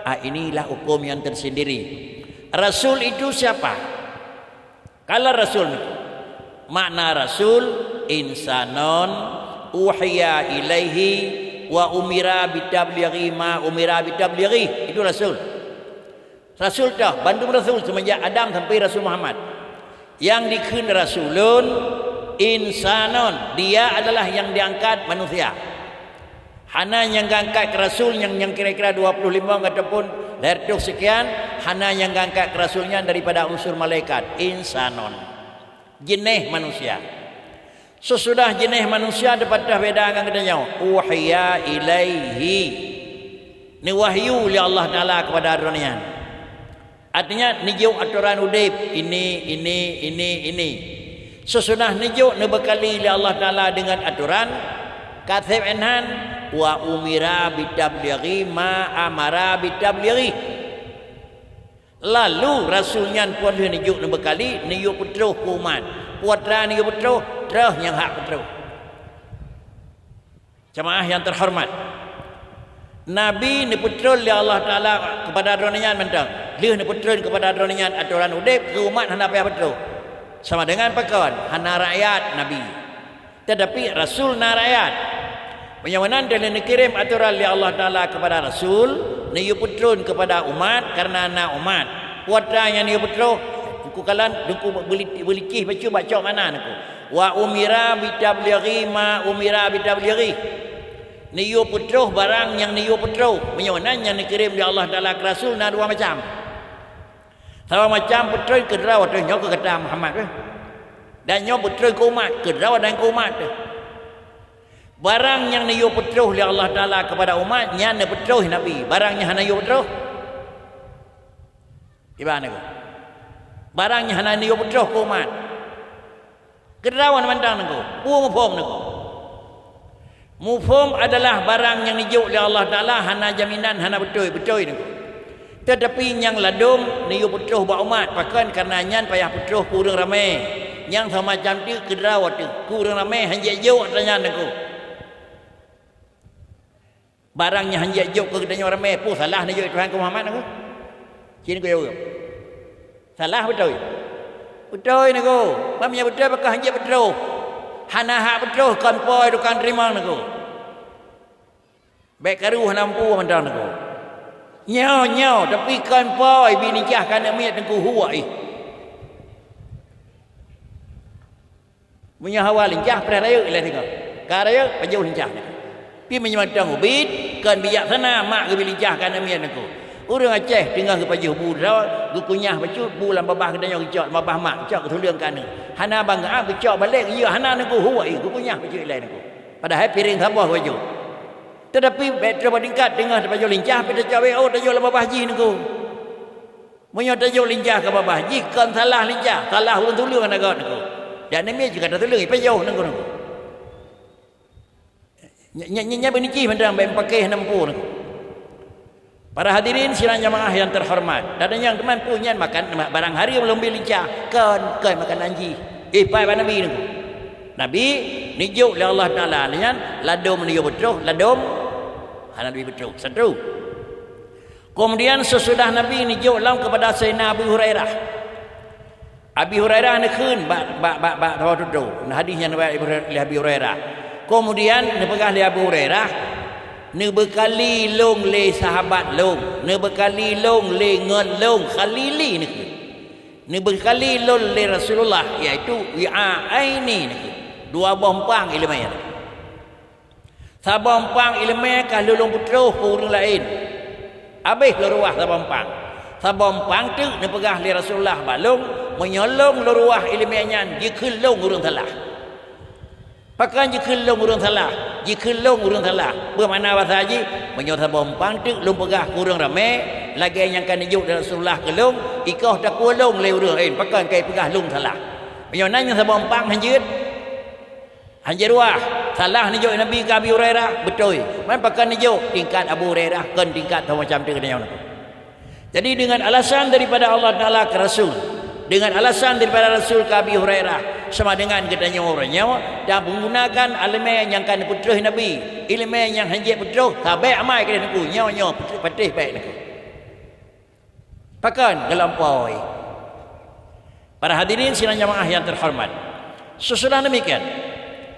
Ah, inilah huköm nyang tersendiri. Rasul itu siapa? Kalau rasul Teungku, makna rasul, insanon uhiya ilaihi wa umira bitablighi ma umira bitablighi. Itu rasul. Rasul toh, bandum rasul semenjak Adam sampai Rasul Muhammad. Nyang dikheun rasulun, insanon, dia adalah nyang diangkat manusia. Hana nyang geuangkat keu rasul nyang, nyang kira-kira dua puluh lima ataupun lhèe reutôh sekian, hana nyang geuangkat keu rasul nyan daripada unsur malaikat, insanon. Jeunèh manusia. Seusudah jeunèh manusia teupatéh beda ngon geutanyoe, uhiya ilaihi. Neuwahyu lé Allah Taala keupada droeneuh nyan. Artinya, neujok atoran udép, ini, ini, ini, ini. Seusudah neujok neubeukali lé Allah Taala deungon atoran, ka sép énhan, wa umira bitablighi ma amara bitablighi. Lalu rasul nyan pih lheueh neujok neubeukali, neuyue peutroh keu umat. Peue atra neuyue peutroh, troh nyang hak peutroh. Jamaah yang terhormat, Nabi neupeutrön lé Allah Taala keupada droeneuh nyan mantong. Lheueh neupeutrön keupada droeneuh nyan atoran udép, keu umat hana payah peutroh. Sama dengan pakon, hana rakyat Nabi. Tetapi rasul na rakyat. Meunyoe meunan, lheueh neukirém atoran lé Allah Taala keupada rasul, neuyue peutrön keupada umat, kareuna na umat. Peue atra nyang neuyue peutroh, Teungku kalon, Teungku beuli-, beulicéh bacut bak cok makna Teungku. Wa umira bitablighi ma umira bitablighi. Neuyue peutroh barang nyang neuyue peutroh. Meunyoe nan nyang neukirém lé Allah Taala keu rasul na dua macam. Saboh macam peutrön keu droe teuh, nyoe keu gata Muhammad teuh. Dan nyoe peutrön keu umat, keu droe dan keu umat teuh. Barang nyang neuyue peutroh lé Allah Taala keupada umat, nyan neupeutroh Nabi. Barang nyang hana yue peutroh, kiban Teungku? Barang nyang hana neuyue peutroh keu umat. Keu droe mantong Teungku, peue muphom Teungku? Muphom adalah barang nyang neujok lé Allah Taala hana jaminan, hana beutôi, beutôi Teungku. Teutapi nyang ladôm neuyue peutroh bak umat, pakon kareuna nyan payah peutroh keu ureuëng ramé. Nyang sama macam teuk keu droe teuh, keu ureuëng ramé han jeuet jok atra nyan Teungku. Barang nyang han jeuet jok keu geutanyoe ramé, peue salah neujok Tuhan keu Muhammad Teungku? Ci Teungku jaweueb. Salah beutôi? Beutôi Teungku. Ban meunyoe beutôi pakon han jeuet peutroh. Hana hak peutroh, kon po tukang teurimong Teungku. Bék karu hana mampu mantong Teungku. Nyoe, nyoe, tapi kon po ibi lincah keu aneuk miet Teungku, huwai. Meunyoe hawa lincah, preh rayeuk ilée singoh. Ka rayeuk, pajoh lincah. Pi meunyoe mantong ubit, kon bijaksana mak geubi lincah keu aneuk miet Teungku. Ureuëng Aceh teungoh geupajoh bu droe, geukunyah bacut bu lam babah geutanyoe geucok, lam babah mak, geucok geutuleueng keu aneuk. Hana ban geuab, geucok balek, yue hana Teungku, huwai, geukunyah bacut ilée Teungku. Padahai piréng saboh geupajoh. Teutapi bék troh bak tingkat teungoh tapajoh lincah, pi tacok W O, tajok lam babah jih Teungku. Meunyoe tajok lincah keu babah jih, kon salah lincah, salah ureuëng tuleueng aneuk geuh Teungku. Dan aneuk miet jih ka tatuleueng, ipajoh Teungku. Nyan, nyan, nyan, nyan beuneueh jih mantong bék paké hana mampu Teungku. Para hadirin sidang jamaah nyang teuhoreumat, tatanyong teuma peue nyan makan barang hareuem lôn bi lincah? Kon, kon makanan jih. Eh, pai bak Nabi nyoe. Nabi neujok lé Allah Taala nyan ladôm neuyue beutroh, ladôm hana neuyue beutroh. Satu. Kemudian sesudah Nabi neujok lom kepada Sayyidina Abu Hurairah. Abi Hurairah neukheun bak, bak, bak, bak saboh tutoe. Na hadis nyang riwayat lé Abi Hurairah. Kemudian neupeugah lé Abu Hurairah, "Neubeukali lôn lé sahabat lôn, neubeukali lôn lé ngon lôn, khalili," neukheun. "Neubeukali lôn lé Rasulullah, yaitu wi'aini," neukheun. Dua boh eumpang ileumèe. Saboh eumpang ileumèe ka lheueh lôn peutroh keu ureueng laén. Abéh lôn ruwah saboh eumpang. Saboh eumpang teuk neupeugah lé Rasulullah bak lôn, meunyoe lôn lôn ruwah ileumèe nyan jikheun lôn ureueng salah. Pakon jikheun lôn ureueng salah? Jikheun lôn ureueng salah. Peue makna basa jih? Meunyoe saboh eumpang teuk lôn peugah keu ureueng ramé, lagèe nyang ka neujok lé Rasulullah keu lôn, ikoh takue lôn lé ureueng laén, pakon ka ipeugah lôn salah. Meunyoe na nyang saboh eumpang hanjeuet, Hanjeuet ruwah, salah neujok Nabi keu Abi Hurairah, beutôi. Man pakon neujok tingkat Abu Hurairah, kon tingkat teuh macam tu geutanyoe. Jadi, dengan alasan daripada Allah Taala keu Rasul, dengan alasan daripada Rasul keu Abi Hurairah, sama dengan geutanyoe uroe nyoe, dan menggunakan ileumèe nyang ka neupeutroh Nabi, ileumèe nyang hanjeuet peutroh, sabé amai keudeh Teungku, nyoe, nyoe, patéh bèk Teungku. Pakon geulampaui? Para hadirin sidang jamaah nyang teuhoreumat, sesudah demikian,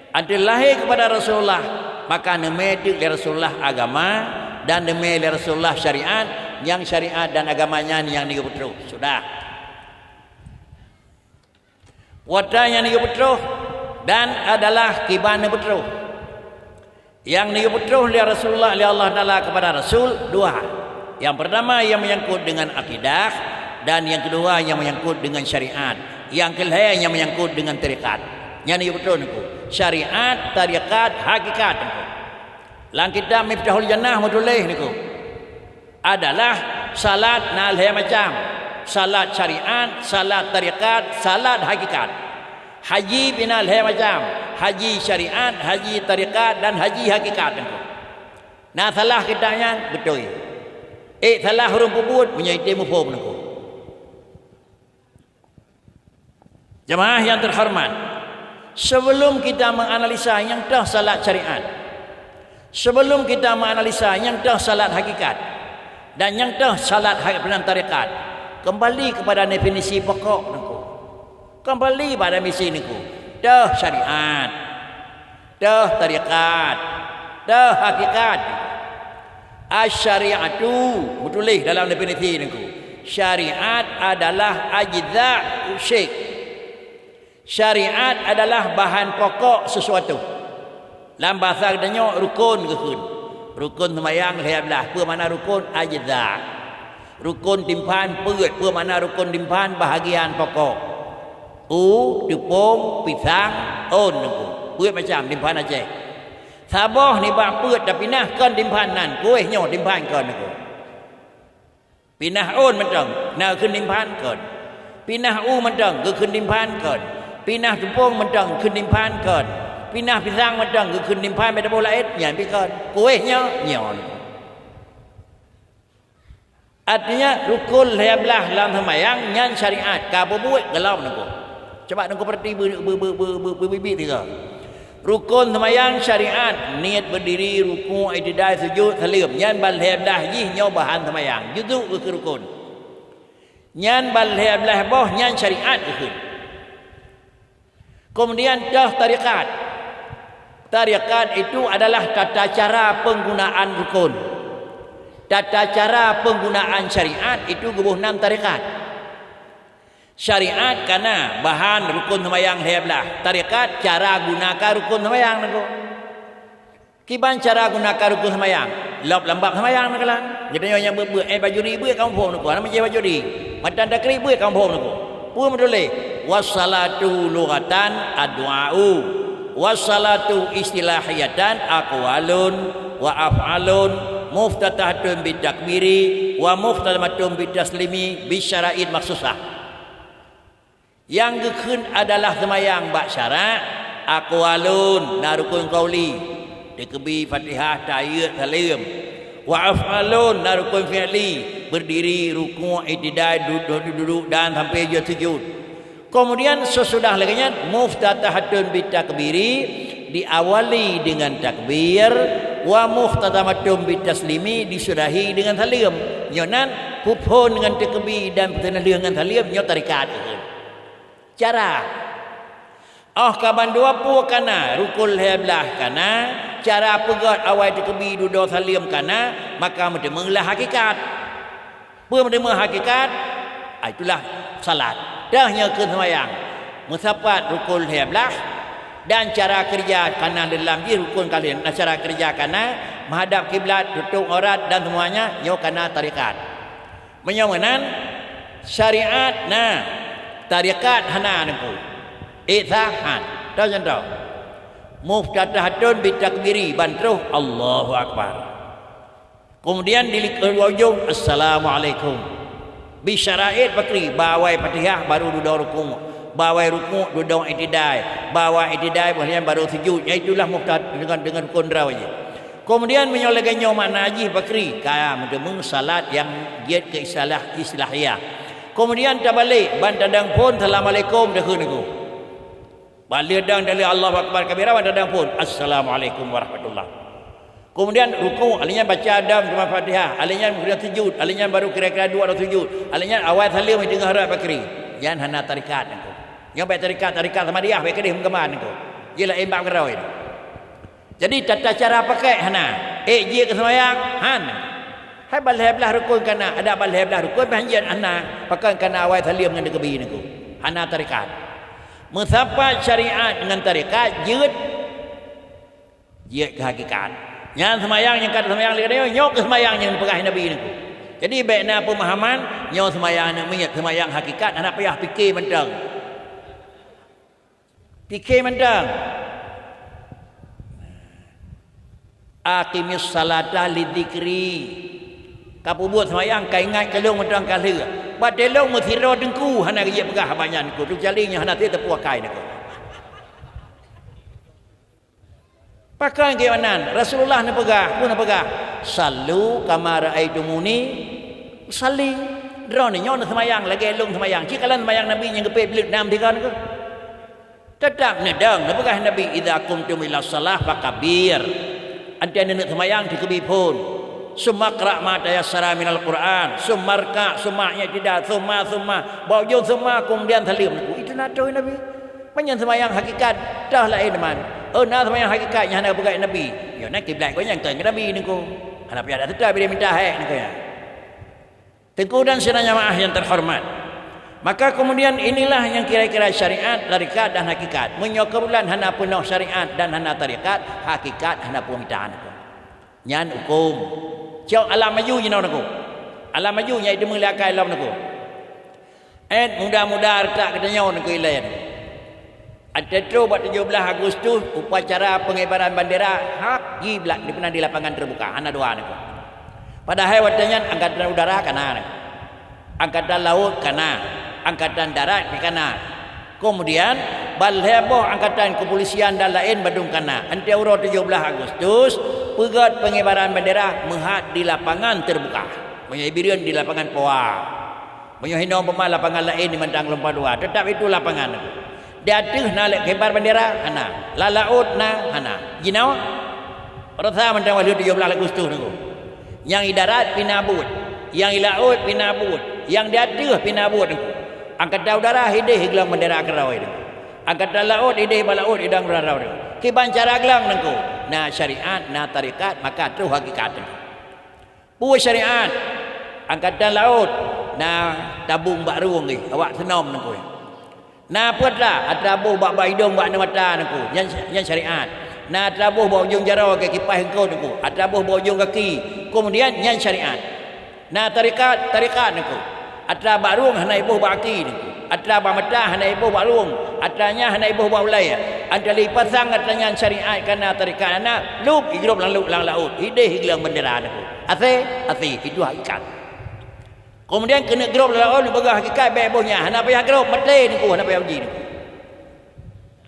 anteuk lahé keupada Rasulullah, maka neumè teuk lé Rasulullah agama dan neumè lé Rasulullah syariat, nyang syariat dan agama nyan nyang neuyue peutroh. Sudah. Watèe nyang neuyue peutroh dan adalah kiban neupeutroh. Nyang neuyue peutroh lé Rasulullah, lé Allah Taala keupada Rasul, dua. Nyang peurtama nyang meunyangkot deungon akidah, dan nyang keudua nyang meunyangkot deungon syariat. Nyang keulhèe nyang meunyangkot deungon tarekat. Nyan neuyue peutroh Teungku. Syariat, tarekat, hakikat Teungku. Lam kitab Miftahul Jannah meutuléh Teungku. Adalah salat na lhèe macam, salat syariat, salat tarekat, salat hakikat. Haji pih na lhèe macam, haji syariat, haji tarekat, dan haji hakikat Teungku. Na salah kitab nyan? Beutôi. Ék salah ureueng peubuet, meunyoe item muphom Teungku. Jamaah nyang teuhoreumat, sebelum kita menganalisa nyang toh salat syariat, sebelum kita menganalisa nyang toh salat hakikat, dan nyang toh salat ha-, dan tarekat, kembali kepada definisi pokok Teungku. Kembali pada definisi Teungku. Toh syariat. Toh tarekat, toh hakikat. Asy-syari'atu, meutuléh dalam definisi Teungku. Syariat adalah ajza' syai'. Syariat adalah bahan pokok sesuatu. Lam basa geutanyoe rukon geukheun. Rukon seumayang lhèe blah. Peue makna rukon? Ajza'. Rukon timphan peuet, peue makna rukon timphan? Bahagian pokok. U, teupông, pisang, ôn Teungku. Peuet macam timphan Aceh. Saboh nibak peuet tapinah kon timphan nan, kuéh nyoe timphan kon Teungku. Pinah ôn mantong, na geukheun timphan kon. Pinah u mantong, geukheun timphan kon. Pinah teupông mantong, geukheun timphan kon. Pinah pisang mantong, geukheun timphan, bèk taboh laén, nyan pih kon. Kuéh nyoe, nyoe Teungku. Artinya, rukon lhèe blah lam seumayang nyan syariat, ka peubuet gohlom Teungku. Cuba Teungku peurati beu-, beu-, beu-, beu-, beu-, beu-, bit tiga. Rukon seumayang syariat, niet, beudiri, ruku', i'tidal, sujud, saleuem. Nyan ban lhèe blah jih nyoe bahan seumayang. Juzuk geukheun rukon. Nyan ban lhèe blah boh nyan syariat geukheun. Kemudian toh tarekat. Tarekat itu adalah tata cara penggunaan rukun. Tata cara penggunaan syariat itu geuboh nan tarekat. Syariat kana bahan rukun seumayang lhèe blah. Tarekat cara gunakan rukun seumayang nyan. Kiban cara gunakan rukun seumayang? Lôb lam bab seumayang meukeula. Geutanyoe nyang beuet-beuet, eh, bajuri beuet ka muphom Teungku, hana meujeuet bajuri. Matan takrib beuet ka muphom Teungku. Peue meutuléh? Wassalatu lughatan addu'a'u. Wassalatu istilahiyatan aqwalun wa af'alun muftatahatun bitakbiri wa mukhtatamatun bitaslimi bisyara'it makhsusah. Nyang geukheun adalah seumayang bak syarak, aqwalun, na rukun qauli, takbir, Fatihah, tahiyat, saleuem. Wa af'alun, na rukun fi'li, berdiri, rukuk, i'tidal, du-, du-, duduk dan sampai jeuet sujud. Kemudian sesudah lagée nyan, muftatahatun bitakbiri, diawali dengan takbir, wa mukhtatamatun bitaslimi, disudahi dengan saleuem. Nyoe nan, peuphon dengan takbir dan peuteunaleuh dengan saleuem, nyoe tarekat. Cara. Óh ka bandua peue kana, rukun lhée blaih kana, cara peugét awai takbir dudoe saleuem kana, maka meuteumé lah hakikat. Peue meuteumé hakikat? Ah, itulah salat. Dah nyoe keu seumayang. Meusapat rukun lhée blaih dan cara keureuja kana leulam jih rukun ka lheueh. Nah, cara keureuja kana, meuhadab kiblat, tutôp aurat dan semuanya, nyoe kana tarekat. Meunyoe meunan, syariat na, tarekat hana Teungku. Ék sah han. Toh contoh. Muftatahatun bitakbiri, ban troh Allahu Akbar. Kemudian di ujong, Assalamualaikum. Bisyaraet pakri, ba awai Fatihah baru dudoe rukuk, ba awai rukuk dudoe i'tidal, ba awai i'tidal baru sujud. Nyan itulah muftah dengan, dengan rukun droe jih. Kemudian meunyoe lagée nyoe makna jih pakri, ka meuteumé salat nyang jeuet keu istilah, istilah ya. Kemudian tabalek, ban tadong phon, Assalamualaikum, takheun Teungku. Ban lheueh dong dalil Allahu Akbar kabira, ban tadong phon, Assalamualaikum warahmatullah. Kemudian rukuk, alheuh nyan baca dong teuma Fatihah, alheuh nyan kemudian sujud, alheuh nyan baru kira-kira dua atau sujud, alheuh nyan awai saleuem teungoh rot pakri. Nyan hana tarekat Teungku. Nyoe bék tarekat, tarekat Ahmadiyah bék keudeh meukeumah Teungku. Jeuet laén bab keudroe. Jadi tata cara pakai hana. Ék jeuet keu seumayang, hana. Hai ban lhée blaih rukun kana, adak ban lhée blaih rukun bah jeuet hana. Pakon kana awai saleuem ngon takbir Teungku. Hana tarekat. Meusapat syariat ngon tarekat jeuet, jeuet keu hakikat. Nyan seumayang nyang ka seumayang lé nyoe, nyoe keuh seumayang nyang peugah Nabi Teungku. Jadi bék na peumahaman nyoe seumayang aneuk miet, seumayang hakikat hana payah pike mantong. Pike mantong. Aqimis salata li dzikri. Ka peubuet seumayang ka ingat keu lôn mantong ka lheueh. Watée lôn meusidroe Teungku hana geujeuet peugah haba nyan Teungku. Teucuali nyoe hana teupeue akai Teungku. Pakon keu meunan? Rasulullah neupeugah, peue neupeugah? "Sallu kama ra'aitumuni usalli." Droeneuh nyoe neuseumayang lagée lôn seumayang. Cit kalon seumayang Nabi nyang geupeuet bleuet nam tiga Teungku. Teutap neudong, neupeugah Nabi, "Idza qumtum ila shalah fakabbir." Anté neuneuk seumayang, takbir phon. "Summa qra ma tayassara minal Qur'an." Summa rka, summa i'tidal, summa, summa. Bak ujong summa, kemudian saleuem Teungku. Itu na troh Nabi. Meunyoe seumayang hakikat, toh laén teuma. Oh, na seumayang hakikat nyang hana geupeugah Nabi. Nyoe na kiblat gobnyan kon keu Nabi Teungku. Hana payah dak seutôt bidée mita hék Teungku nyan. Teungku dan sidang jamaah yang terhormat. Maka kemudian inilah yang kira-kira syariat, tarekat dan hakikat. Meunyoe keubulan hana peunoh syariat dan hana tarekat, hakikat hana peue mita Teungku. Nyan huköm. Cok alam maju jinoe Teungku. Alam maju nyang jiteumé lé akai lom Teungku. Ét muda-muda reutak geutanyoe Teungku ilée. Ateueh trok bak tujoh blaih Agustus, upacara pengibaran bendera hab jiblak dipeunan di lapangan terbuka, hana dua Teungku. Padahai watée nyan angkatan udara kana, angkatan laut kana, angkatan darat pih kana. Kemudian, ban lhée boh angkatan kepolisian dan laén bandum kana. Anté uroe tujoh blaih Agustus, peugét pengibaran bendera meuhat di lapangan terbuka. Meunyoe i Bireuen di lapangan Poa. Meunyoe hinoe peuma lapangan laén di Mantang Geulumpang Dua, teutap itu lapangan Teungku. Di ateueh na lé kibar bendera? Hana. Lam laôt na? Hana. Jinoe? Rasa mantong watée tujoh blaih Agustus Teungku. Nyang i darat pih na buet, nyang i laôt pih na buet, nyang di ateueh pih na buet Teungku. Angkatan udara hideh higlong bendera keudroe Teungku. Angkatan laôt hideh bak laôt higlong bendera keudroe Teungku. Kiban cara glong Teungku? Na syariat, na tarekat, maka troh hakikat Teungku. Peue syariat? Angkatan laôt na tabong bak rueng jih, awak seunom Teungku. Na peue atra, atra boh bak, bak idong, bak aneuk mata Teungku, nyan, nyan syariat. Na atra boh bak ujong jaroe, keu kipaih eungkôt Teungku, atra boh bak ujong gaki. Keumudian nyan syariat. Na tarekat, tarekat Teungku. Atra bak rueng hana iboh bak aki Teungku. Atra bak mata hana iboh bak rueng. Atra nyan hana iboh bak ulée. Atra lé ipasang atra nyan syariat kana tarekat hana, lub igrôb lam laôt, lam laôt. Hideh higlong bendera Teungku. Asée, asée, itu hakikat. Keumudian keuneuk grôb lam laôt neupeugah hakikat bék boh nyan. Hana payah grôb, maté Teungku, hana payah uji Teungku.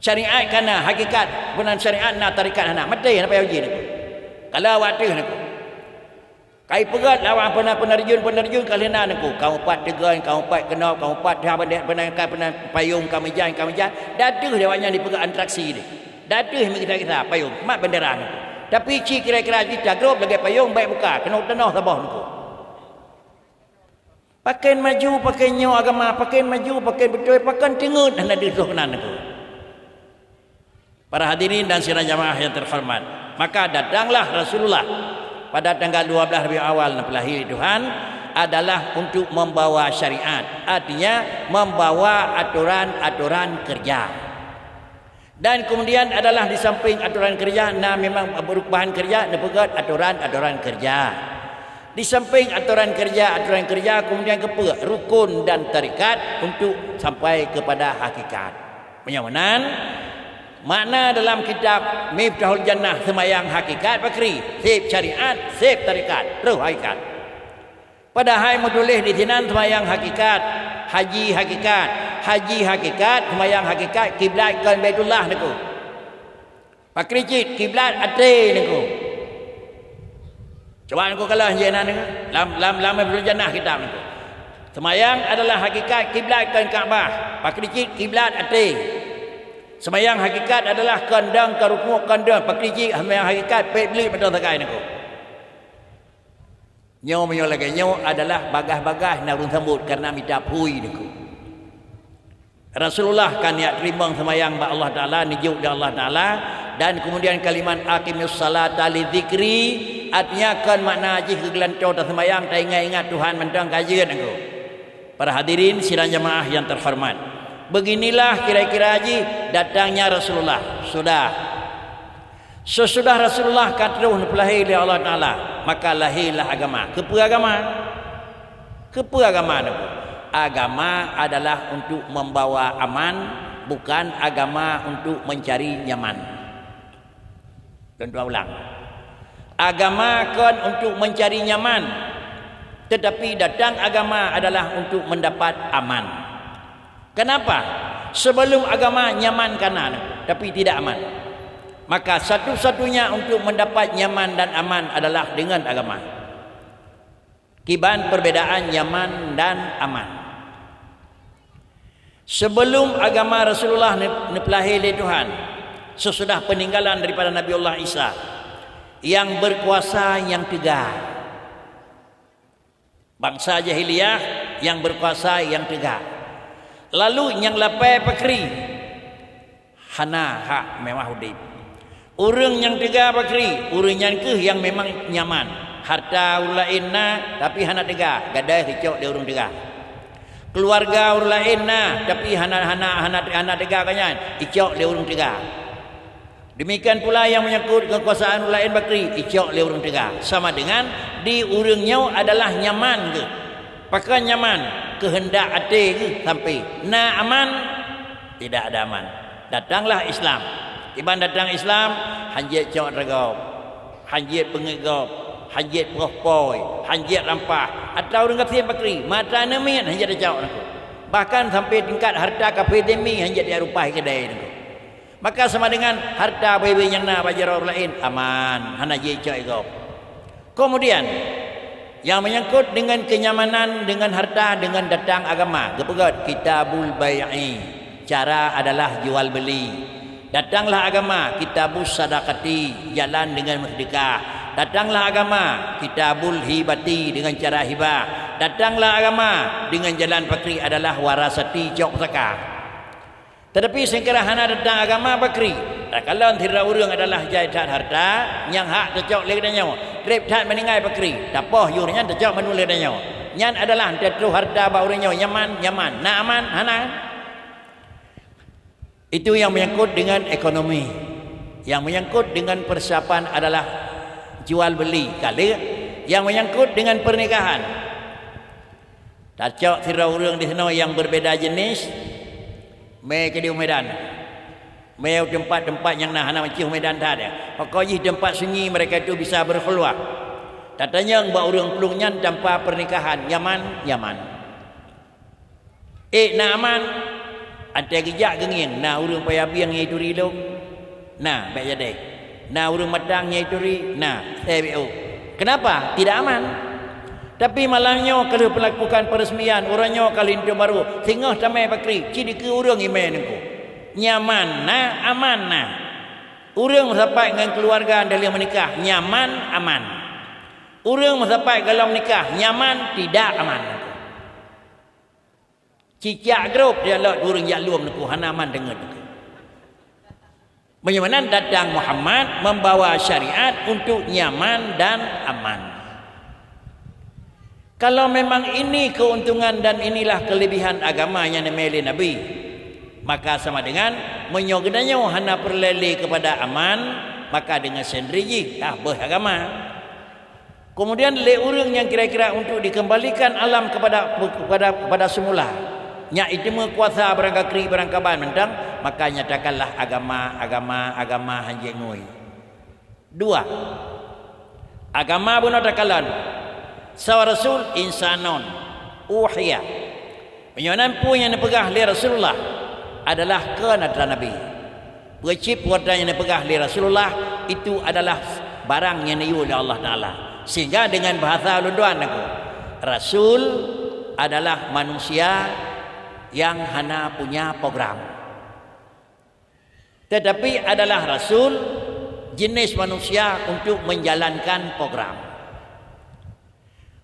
Syariat kana hakikat, bunan syariat na tarekat hana, maté hana payah uji Teungku. Kalau awak teuh Teungku. Ka ipeugét lawan peuna-, peuneurjun-peuneurjun ka lheueh na Teungku. Ka meupat teugon, ka meupat keunoe, ka meupat ha bandét, peuna-, ka peuna-, payong, ka meujan, ka meujan. Datuh lé awaknyan dipeugét atraksi deh. Datuh meugisa-gisa payong, mat bendera Teungku. Tapi cit kira-kira jih tagrôp lagée payong bék buka, keunoe tanoh saboh Teungku. Pakon maju, pakon nyoe agama, pakon maju, pakon beutôi, pakon teungeut hana deuh soe keunan Teungku. Para hadirin dan sidang jamaah yang terhormat, maka datanglah Rasulullah pada tanggal dua belas Rabiul Awal neupeulahé Tuhan adalah untuk membawa syariat, artinya membawa aturan-aturan kerja. Dan kemudian adalah di samping aturan kerja, na memang berupa bahan kerja, neupeugét aturan-aturan kerja. Di samping aturan kerja, aturan kerja, kemudian keupeu rukun dan tarekat untuk sampai kepada hakikat. Meunyoe meunan, makna dalam kitab Miftahul Jannah seumayang hakikat pakri, seb syariat, seb tarekat, roh hakikat. Padahai meutuléh di sinan seumayang hakikat, haji hakikat, haji hakikat, seumayang hakikat, kiblat kon Baitullah Teungku. Pakri cit kiblat até Teungku. Cuba Teungku kalon jih na Teungku. Lam, lam, lam Miftahul Jannah kitab Teungku. Seumayang adalah hakikat, kiblat kon Ka'bah. Pakri cit kiblat até. Seumayang hakikat adalah kon dong, kon rukuk, kon dong. Pakri cit seumayang hakikat, pet blik mantong sagai Teungku. Nyoe meunyoe lagée nyoe adalah bagaih-bagaih na ureuëng sambot kareuna mita phui Teungku. Rasulullah ka neujak teurimong seumayang bak Allah Taala, neujok lé Allah Taala, dan kemudian kalimat aqimis salata li dzikri, artinya kon makna jih keu geulantoe taseumayang, taingat-ingat Tuhan mantong ka jeuet Teungku. Para hadirin sidang jamaah yang terhormat, beginilah kira-kira jih datangnya Rasulullah. Sudah. Sesudah Rasulullah ka troh neupeulahé lé Allah Taala, maka lahélah agama. Keupeue agama? Keupeue agama Teungku? Agama adalah untuk membawa aman, bukan agama untuk mencari nyaman. Lôn tuan ulang. Agama kon untuk mencari nyaman, tetapi datang agama adalah untuk mendapat aman. Kenapa? Sebelum agama nyaman ka na, tapi tidak aman. Maka satu-satunya untuk mendapat nyaman dan aman adalah dengan agama. Kiban perbedaan nyaman dan aman. Sebelum agama Rasulullah ne-, neupeulahé lé Tuhan, sesudah peninggalan daripada Nabiullah Isa, yang berkuasa yang teuga. Bansa jahiliyah yang berkuasa yang teuga. Lalu nyang lapée pakri hana hak meuwah udeb. Ureuëng nyang teuga pakri, ureuëng nyan kheueh nyang memang nyaman. Harta ureuëng laén na, tapi hana teuga, gadôh icok lé ureuëng teuga. Keuluwarga ureuëng laén na, tapi hana, hana, hana, hana teuga gobnyan, icok lé ureuëng teuga. Demikian pula nyang menyangkut keukuasaan ureuëng laén pakri, icok lé ureuëng teuga. Sama dengan di ureuëng nyoe adalah nyaman geuh. Pakon nyaman? Keuheundak até geuh sampai. Na aman? Tidak ada aman. Datanglah Islam. Iban datang Islam, hanjeuet cok atra gob, hanjeuet peungeuet gob, hanjeuet poh poi, hanjeuet rampah. Atra ureuëng gasien pakri, mata neumiet hanjeuet tacok Teungku. Bahkan sampai tingkat harta kafé zimmi hanjeuet tajak rumpah keudai Teungku. Maka sama dengan harta bui-bui nyang na bak jaroe ureuëng laén aman, hana jicok lé gob. Kemudian, nyang menyangkut dengan kenyamanan, dengan harta, dengan datang agama, geupeugét kitabul bai'i, cara adalah jual beli. Datanglah agama, kitabus sadaqati, jalan dengan bersedekah. Datanglah agama, kitabul hibati, dengan cara hibah. Datanglah agama, dengan jalan pakri adalah warasati, cok pusaka. Tetapi seungkira hana datang agama pakri, takalon sidroe ureuëng adalah jai that harta, nyang hak tacok lé geutanyoe, treb that meuninggai pakri, tapoh yôh nyan tacok mandum lé geutanyoe. Nyan adalah teutroh harta bak ureuëng nyoe nyaman, nyaman, na aman, hana. Itu yang menyangkut dengan ekonomi. Yang menyangkut dengan persiapan adalah jual beli, ka lheueh. Yang menyangkut dengan pernikahan, tacok sidroe ureuëng di sinoe nyang berbeda jenis, mé keudéh u Medan. Mé u teumpat-teumpat nyang na hana maceuh u Medan that. Pokok jih teumpat sunyi mereka itu bisa berkhulwah. Tatanyong bak ureuëng plueng nyan tanpa pernikahan, nyaman? Nyaman. Eh, na aman? Watée geujak geungieng, na ureuëng paya bieng nyang ituri lom? Na, bék jadeh. Na ureuëng matang nyang ituri? Na, seb bék ôh. Kenapa? Tidak aman. Tapi malam nyoe ka lheueh peulakukan peresmian, uroe nyoe ka linto barô, singoh tamè pakri, ci dikeue ureuëng imè nengku. Nyaman na, aman na. Ureuëng meusapat ngon keuluwarga dan lheueh meunikah, nyaman, aman. Ureuëng meusapat golom nikah, nyaman, tidak aman. Cicak grob dia lok ureuëng jak lom nengku, hana aman deungon nengku. Meunyoe meunan datang Muhammad membawa syariat untuk nyaman dan aman. Kalau memang ini keuntungan dan inilah kelebihan agama nyang neumé lé Nabi, maka sama dengan meunyoe geutanyoe hana peureulée lé kepada aman, maka deungon sendiri jih dah beuh agama. Kemudian lé ureuëng nyang kira-kira untuk dikembalikan alam kepada, kepada, kepada semula. Nyak iteumé kuasa barangkakri barangkaban mantong, maka nyatakanlah agama, agama, agama hanjeuet ngui. Dua, agama bunoe takalon. Sawa rasul insanon uhiya. Meunyoe nan peue nyang neupeugah lé Rasulullah adalah keu atra Nabi. Peue cit peue atra nyang neupeugah lé Rasulullah itu adalah barang nyang neuyue lé Allah Taala. Sehingga dengan bahasa ulôn tuan aku, Rasul adalah manusia yang hana punya program. Tetapi adalah rasul jenis manusia untuk menjalankan program.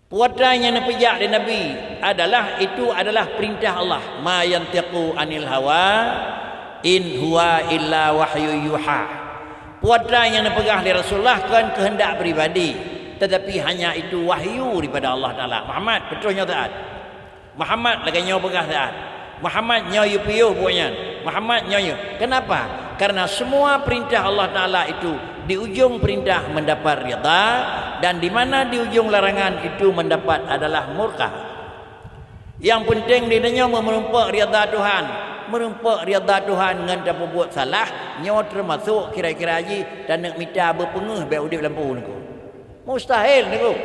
Peue atra nyang neupeujak lé Nabi adalah, itu adalah perintah Allah. Ma yantiqu anil hawa, in huwa illa wahyu yuha. Peue atra nyang neupeugah lé Rasulullah kon keuheundak pribadi, tetapi hanya itu wahyu daripada Allah Taala. Muhammad, beutôi nyoe taat. Muhammad lagée nyoe peugah saat. Muhammad nyoe yue piôh buet nyan. Muhammad nyoe yue. Kenapa? Karena semua perintah Allah Taala itu di ujung perintah mendapat ridha, dan di mana di ujung larangan itu mendapat adalah murka. Yang penting di tanyoe meureumpok ridha Tuhan. Meureumpok ridha Tuhan ngon tapeubuet salah, nyoe teumasok kira-kira jih taneuk mita beupeungeuh bék udeb lam peue niko. Mustahil niko.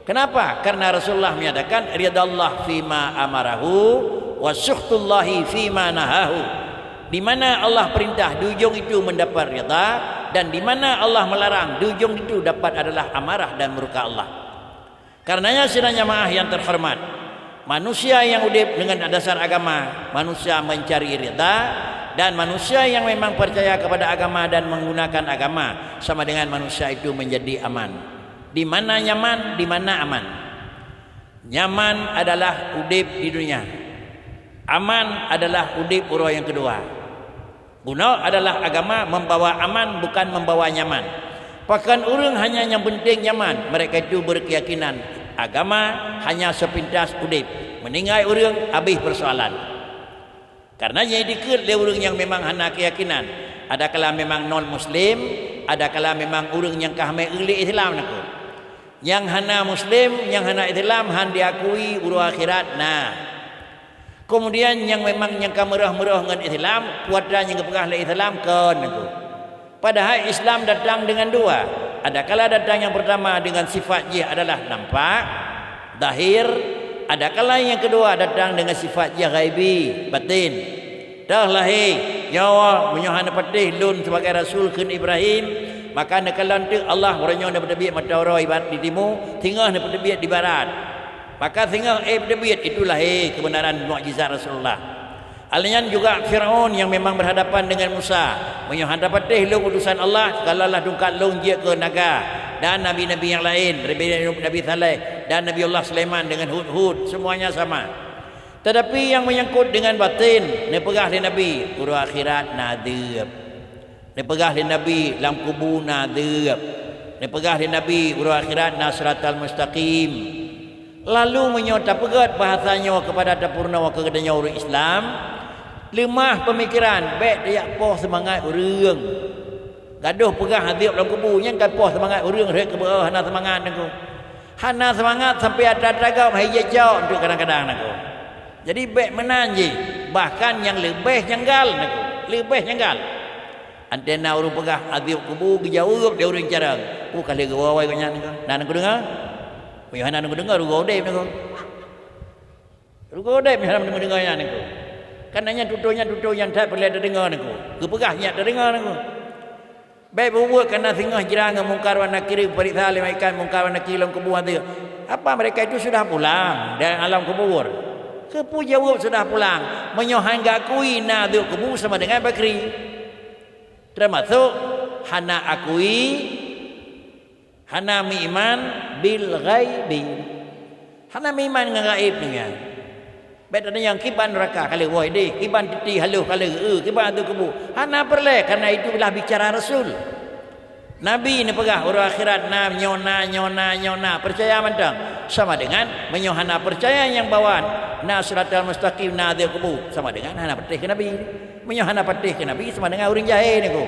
Kenapa? Karena Rasulullah menyatakan, "Ridallah fima amarahu, wa sukhtullahi fima nahahu." Di mana Allah perintah, di ujung itu mendapat ridha, dan di mana Allah melarang, di ujung itu dapat adalah amarah dan murka Allah. Karenanya sidang jamaah yang terhormat, manusia yang udeb dengan dasar agama, manusia mencari ridha, dan manusia yang memang percaya kepada agama dan menggunakan agama, sama dengan manusia itu menjadi aman. Di mana nyaman, di mana aman. Nyaman adalah udeb di dunia. Aman adalah udeb uroe nyang keudua. Bunoe adalah agama membawa aman, bukan membawa nyaman. Pakon ureuëng hanya nyang penting nyaman, mereka itu berkeyakinan agama hanya sepintas udeb. Meninggai ureuëng, habéh persoalan. Karena nyang dikeue lé ureuëng nyang memang hana keyakinan. Adakala memang non muslim, adakala memang ureuëng nyang ka hamé eu lé Islam nako. Nyang hana muslim, nyang hana Islam, han diakui uroe akhirat na. Kemudian nyang memang nyang ka meurah-meurah ngon Islam, peue atra nyang geupeugah lé Islam kon niko. Padahai Islam datang dengan dua. Adakala datang yang pertama dengan sifat jih adalah nampak, zahir, adakala yang kedua datang dengan sifat jih ghaibi, batin. Toh lahé, nyoe meunyoe hana patéh lôn sebagai rasul kheun Ibrahim, maka neukalon teuk Allah uroe nyoe neupeuteubiet mata uroe ibarat di timu, singoh neupeuteubiet di barat. Maka singoh éh peuteubiet, itu lahé kebenaran mukjizat Rasulullah. Hal nyan juga Firaun yang memang berhadapan dengan Musa. Meunyoe hana patéh lôn utusan Allah, kalonlah tungkat lôn jeuet keu naga dan nabi-nabi yang lain, Nabi, Nabi Saleh dan Nabi Allah Sulaiman dengan Hud-Hud, semuanya sama. Tetapi yang menyangkut dengan batin, neupeugah lé Nabi, uroe akhirat na adeueb. Neupeugah lé Nabi, lam kubu na adeueb. Neupeugah lé Nabi, uroe akhirat na siratal mustaqim. Lalu meunyoe tapeugét bahasa nyoe keupada tapeurunoe keu geutanyoe ureuëng Islam, leumah peumikiran, bék tajak poh seumangat ureuëng. Gadôh peugah adeueb lam kubu, nyan ka poh seumangat ureuëng rhot keu beuôh hana seumangat nangku. Hana seumangat sampai atra-atra gob hai jicok untuk kadang-kadang nangku. Jadi bék meunan jih, bahkan nyang leubeh nyanggal nangku, leubeh nyanggal. Antena ureuëng peugah adeueb kubu geujaweueb lé ureuëng carông. Peue ka lheueh geuwoe-woe gobnyan nangku? Na nangku deungoe? Meunyoe hana nangku deungoe, rugoe udeb nangku. Rugoe udeb meunyoe hana nangku deungoe nyan nangku. Kan nyan tutoe nyan tutoe nyang that peureulée tadeungoe nangku. Geupeugah nyak tadeungoe nangku. Bék bubuet kana singoh jira ngon Mungkar wa Nakir, geupeuriksa lé malaikat Mungkar wa Nakir lam kubu ateueh. Apa mereka itu sudah pulang dari alam kubur? Keupeue jaweueb sudah pulang? Meunyoe han geukui na duek kubu sama dengan bakri. Teumasok hana akui, hana meuiman bil ghaibi. Hana meuiman ngon gaib nyan. Bék tanyong kiban neuraka ka lheueh woe deh, kiban titi haloh ka lheueh, eh, kiban ateueh kubu. Hana peureulée, karena itu adalah bicara Rasul. Nabi neupeugah, uroe akhirat na, nyoe na, nyoe na, nyoe na. Peucaya mantong. Sama dengan meunyoe hana peucaya nyang bahwa na Siratal Mustaqim, na ateueh kubu, sama dengan hana patéh keu Nabi. Meunyoe hana patéh keu Nabi, sama dengan ureuëng jahé niko.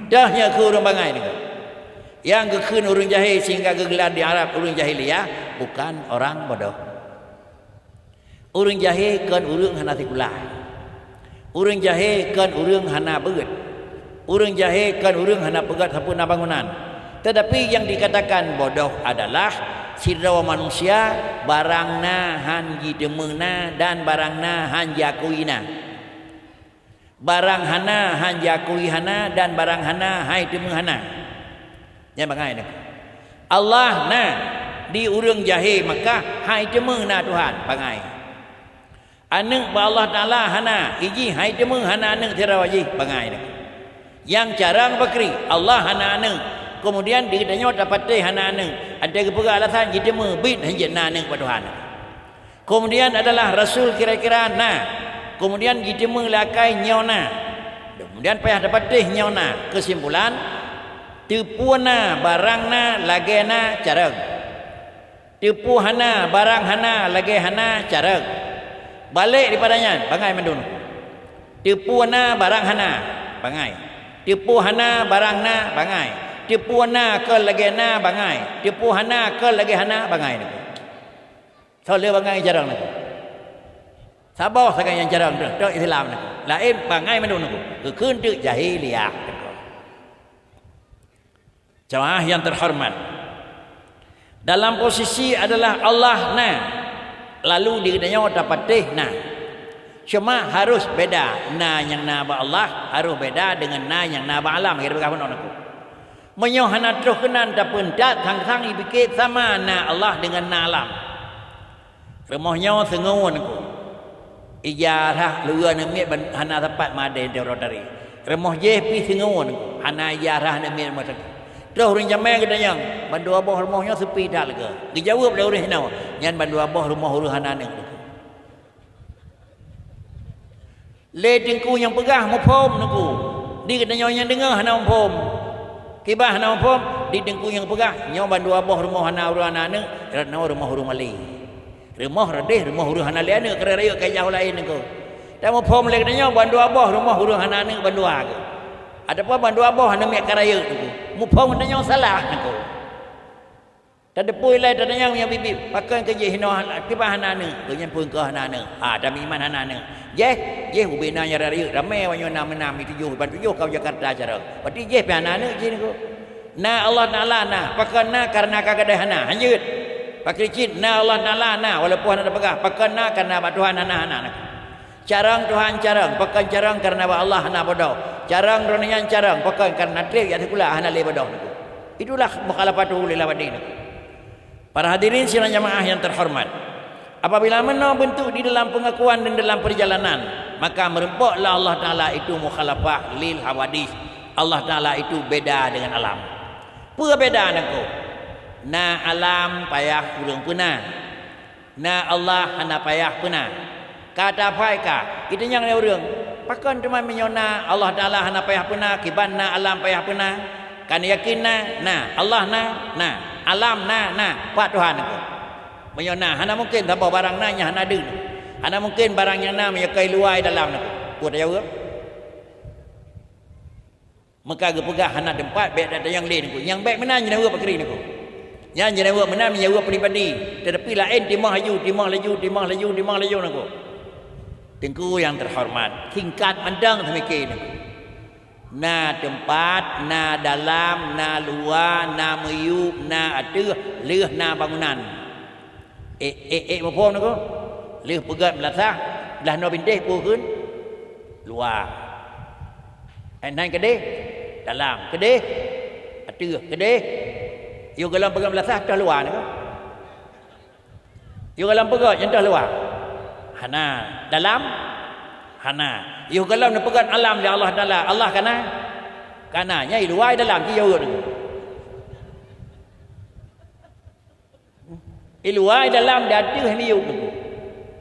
Dah nyan keu ureuëng bangai niko. Nyang geukheun ureuëng jahé sehingga geugelar di Arab ureuëng jahiliyah, bukan orang bodoh. Ureuëng jahé kon ureuëng hana sikula. Ureuëng jahé kon ureuëng hana beuet. Ureuëng jahé kon ureuëng hana peugét sapeue na bangunan. Tetapi yang dikatakan bodoh adalah sidroe manusia barang na han jiteumé na dan barang na han jiakui na. Barang hana han jiakui hana dan barang hana han jiteumé hana. Nyan bangai niko. Allah na di ureuëng jahé Makkah han jiteumé na Tuhan, bangai. Aneuëk bak Allah Taala hana, ijih han jiteumé hana aneuëk sidroe jih, bangai niko. Nyang carông bakri, Allah hana aneuëk. Kemudian di geutanyoe tapatéh hana aneuëk. Ata geupeugah alasan jiteumé bit han jeuet na aneuëk bak Tuhan. Kemudian adalah Rasul kira-kira na. Kemudian jiteumé lé akai nyoe na. Kemudian payah tapatéh nyoe na. Kesimpulan, teupeue na, barang na, lagée na, carông. Teupeue hana, barang hana, lagée hana, carông. Balek daripada nyan, bangai mandum. Teupeue na, barang hana, bangai. Teupeue hana, barang na, bangai. Teupeue na, kon lagée na, bangai. Teupeue hana, kon lagée hana, bangai. Soe lé bangai carông niko. Saboh sagai nyang carông niko, tok Islam niko. Laén bangai mandum niko. Geukheun teuk jahiliyah niko. Jamaah yang terhormat. Dalam posisi adalah Allah na, lalu di geutanyoe tapatéh na. Cuma harus beda, na nyang na bak Allah harus beda dengan na nyang na bak alam, kira peugah bunoe niko. Meunyoe hana troh keunan tapeuntat, sang-sang jipike sama na Allah dengan na alam. Rumoh nyoe seungue niko. Ija rhah luwa neumiet ban-, hana sapat madé di uroe tari. Rumoh jéh pih seungue niko, hana ija rhah neumiet masa. Troh ureuëng jamé geutanyong, bandua boh rumoh nyoe seupi that lagée. Geujaweueb lé ureuëng hinoe, nyan bandua boh rumoh ureuëng hana aneuëk niko. Lé teungku nyang peugah muphom niko. Di geutanyoe nyang deungoe hana muphom. Kiban hana muphom, di teungku nyang peugah, nyoe bandua boh rumoh hana ureuëng hana aneuëk, rot nyoe rumoh ureuëng malée. Rumoh reudeh, rumoh ureuëng hana lé aneuëk, keu rayeuk ka jauh laén niko. Tamuphom lé geutanyoe bandua boh rumoh ureuëng hana aneuëk bandua niko. Ataupun bandua boh hana miet ka rayeuk niko. Muphom geutanyoe salah niko. Tadeupui ilée tatanyong nyang biet-biet, pakon keu jih hinoe hana, kiban hana aneuëk, keu nyan phon keu hana aneuëk. Ha, tameuiman hana aneuëk. Jéh, jéh ubé na nyang rayeuk ramé, wanyoe na meunan meutujoh, ban tujoh ka u Jakarta carông. Berarti jéh pih hana aneuëk jih niko. Na Allah Taala na, pakon na kareuna ka gadôh hana, hanjeuet. Pakri cit na Allah Taala na, walaupun hana tapeugah, pakon na kareuna bak Tuhan hana, hana, hana. Carông Tuhan carông, pakon carông kareuna bak Allah hana bodoh. Carông droeneuh nyan carông, pakon kareuna treb jak sikula hana lé bodoh niko. Itulah mukhalafatuhu lil hawadits niko. Para hadirin sidang jamaah yang terhormat, apabila meunoe beuntuk di dalam peungakuan dan dalam peurjalanan, maka meurumpok lé Allah Taala itu mukhalafah lil hawadits. Allah Taala itu beda dengan alam. Peue beda niko? Na alam payah ureuëng peuna. Na Allah hana payah peuna. Ka taphai ka, itanyong lé ureuëng, pakon teuma meunyoe na Allah Taala hana payah peuna, kiban na alam payah peuna? Kan yakin na, na, Allah na, na, alam na, na, pat Tuhan niko? Meunyoe na, hana mungken saboh barang na nyang hana deuh. Hana mungken barang nyang na meunyoe ka i luwa i dalam niko. Peue tajaweueb? Meuka geupeugah hana teumpat, bék tatanyong lé niko. Nyang bék meunan jeuneuweub pakri niko. Nyan jeuneuweub meunan meunyeweub pribadi, teutapi laén timoh laju, timoh laju, timoh laju, timoh laju niko. Teungku nyang teuhoreumat, singkat mantong seumike niko. Na teumpat, na dalam, na luwa, na miyueb, na ateueh, lheueh na bangunan. Ék, ék, ék muphom niko? Lheueh peugét meulasah, blaih noe bintéh peue kheun? Luwa. Ék nan keudeh? Dalam, keudeh, ateueh, keudeh. Yôh gohlom peugöt meulasah, toh luwa nyoe. Yôh gohlom peugöt nyang toh luwa. Hana, dalam, hana. Yôh gohlom neupeugöt alam lé Allah Taala, Allah kana? Kana, nyan i luwa i dalam, ci jaweueb nyoe. I luwa, i dalam, di ateueh, miyueb nyoe.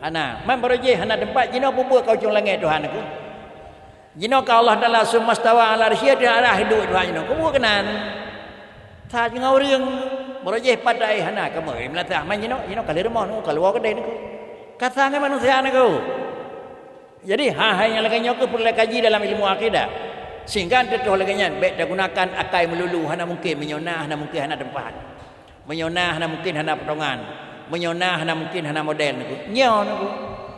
Hana, man barô jih hana teumpat, jinoe peue buet ka u cong langét Tuhan nyoe. Jinoe ka Allah Taala summa stawa 'alal 'arsy, di arah duek Tuhan jinoe. Keupeue keunan? Sa teungoh ureuëng, barô jih pat ai hana kamoe meulatah. Man jinoe, jinoe ka lheueh rumoh nyoe, ka luwa keudeh nyoe. Ka sa ngon manusia nyoe. Jadi, hal-hal nyang lagée nyoe kheueh peureulée kaji dalam ilmu akidah. Sehingga teutoh lagée nyan, bék tagunakan akai meululu, hana mungken, meunyoe na, hana mungken, hana teumpat. Meunyoe na, hana mungken, hana potongan. Meunyoe na, hana mungken, hana model nyoe. Nyoe nyoe.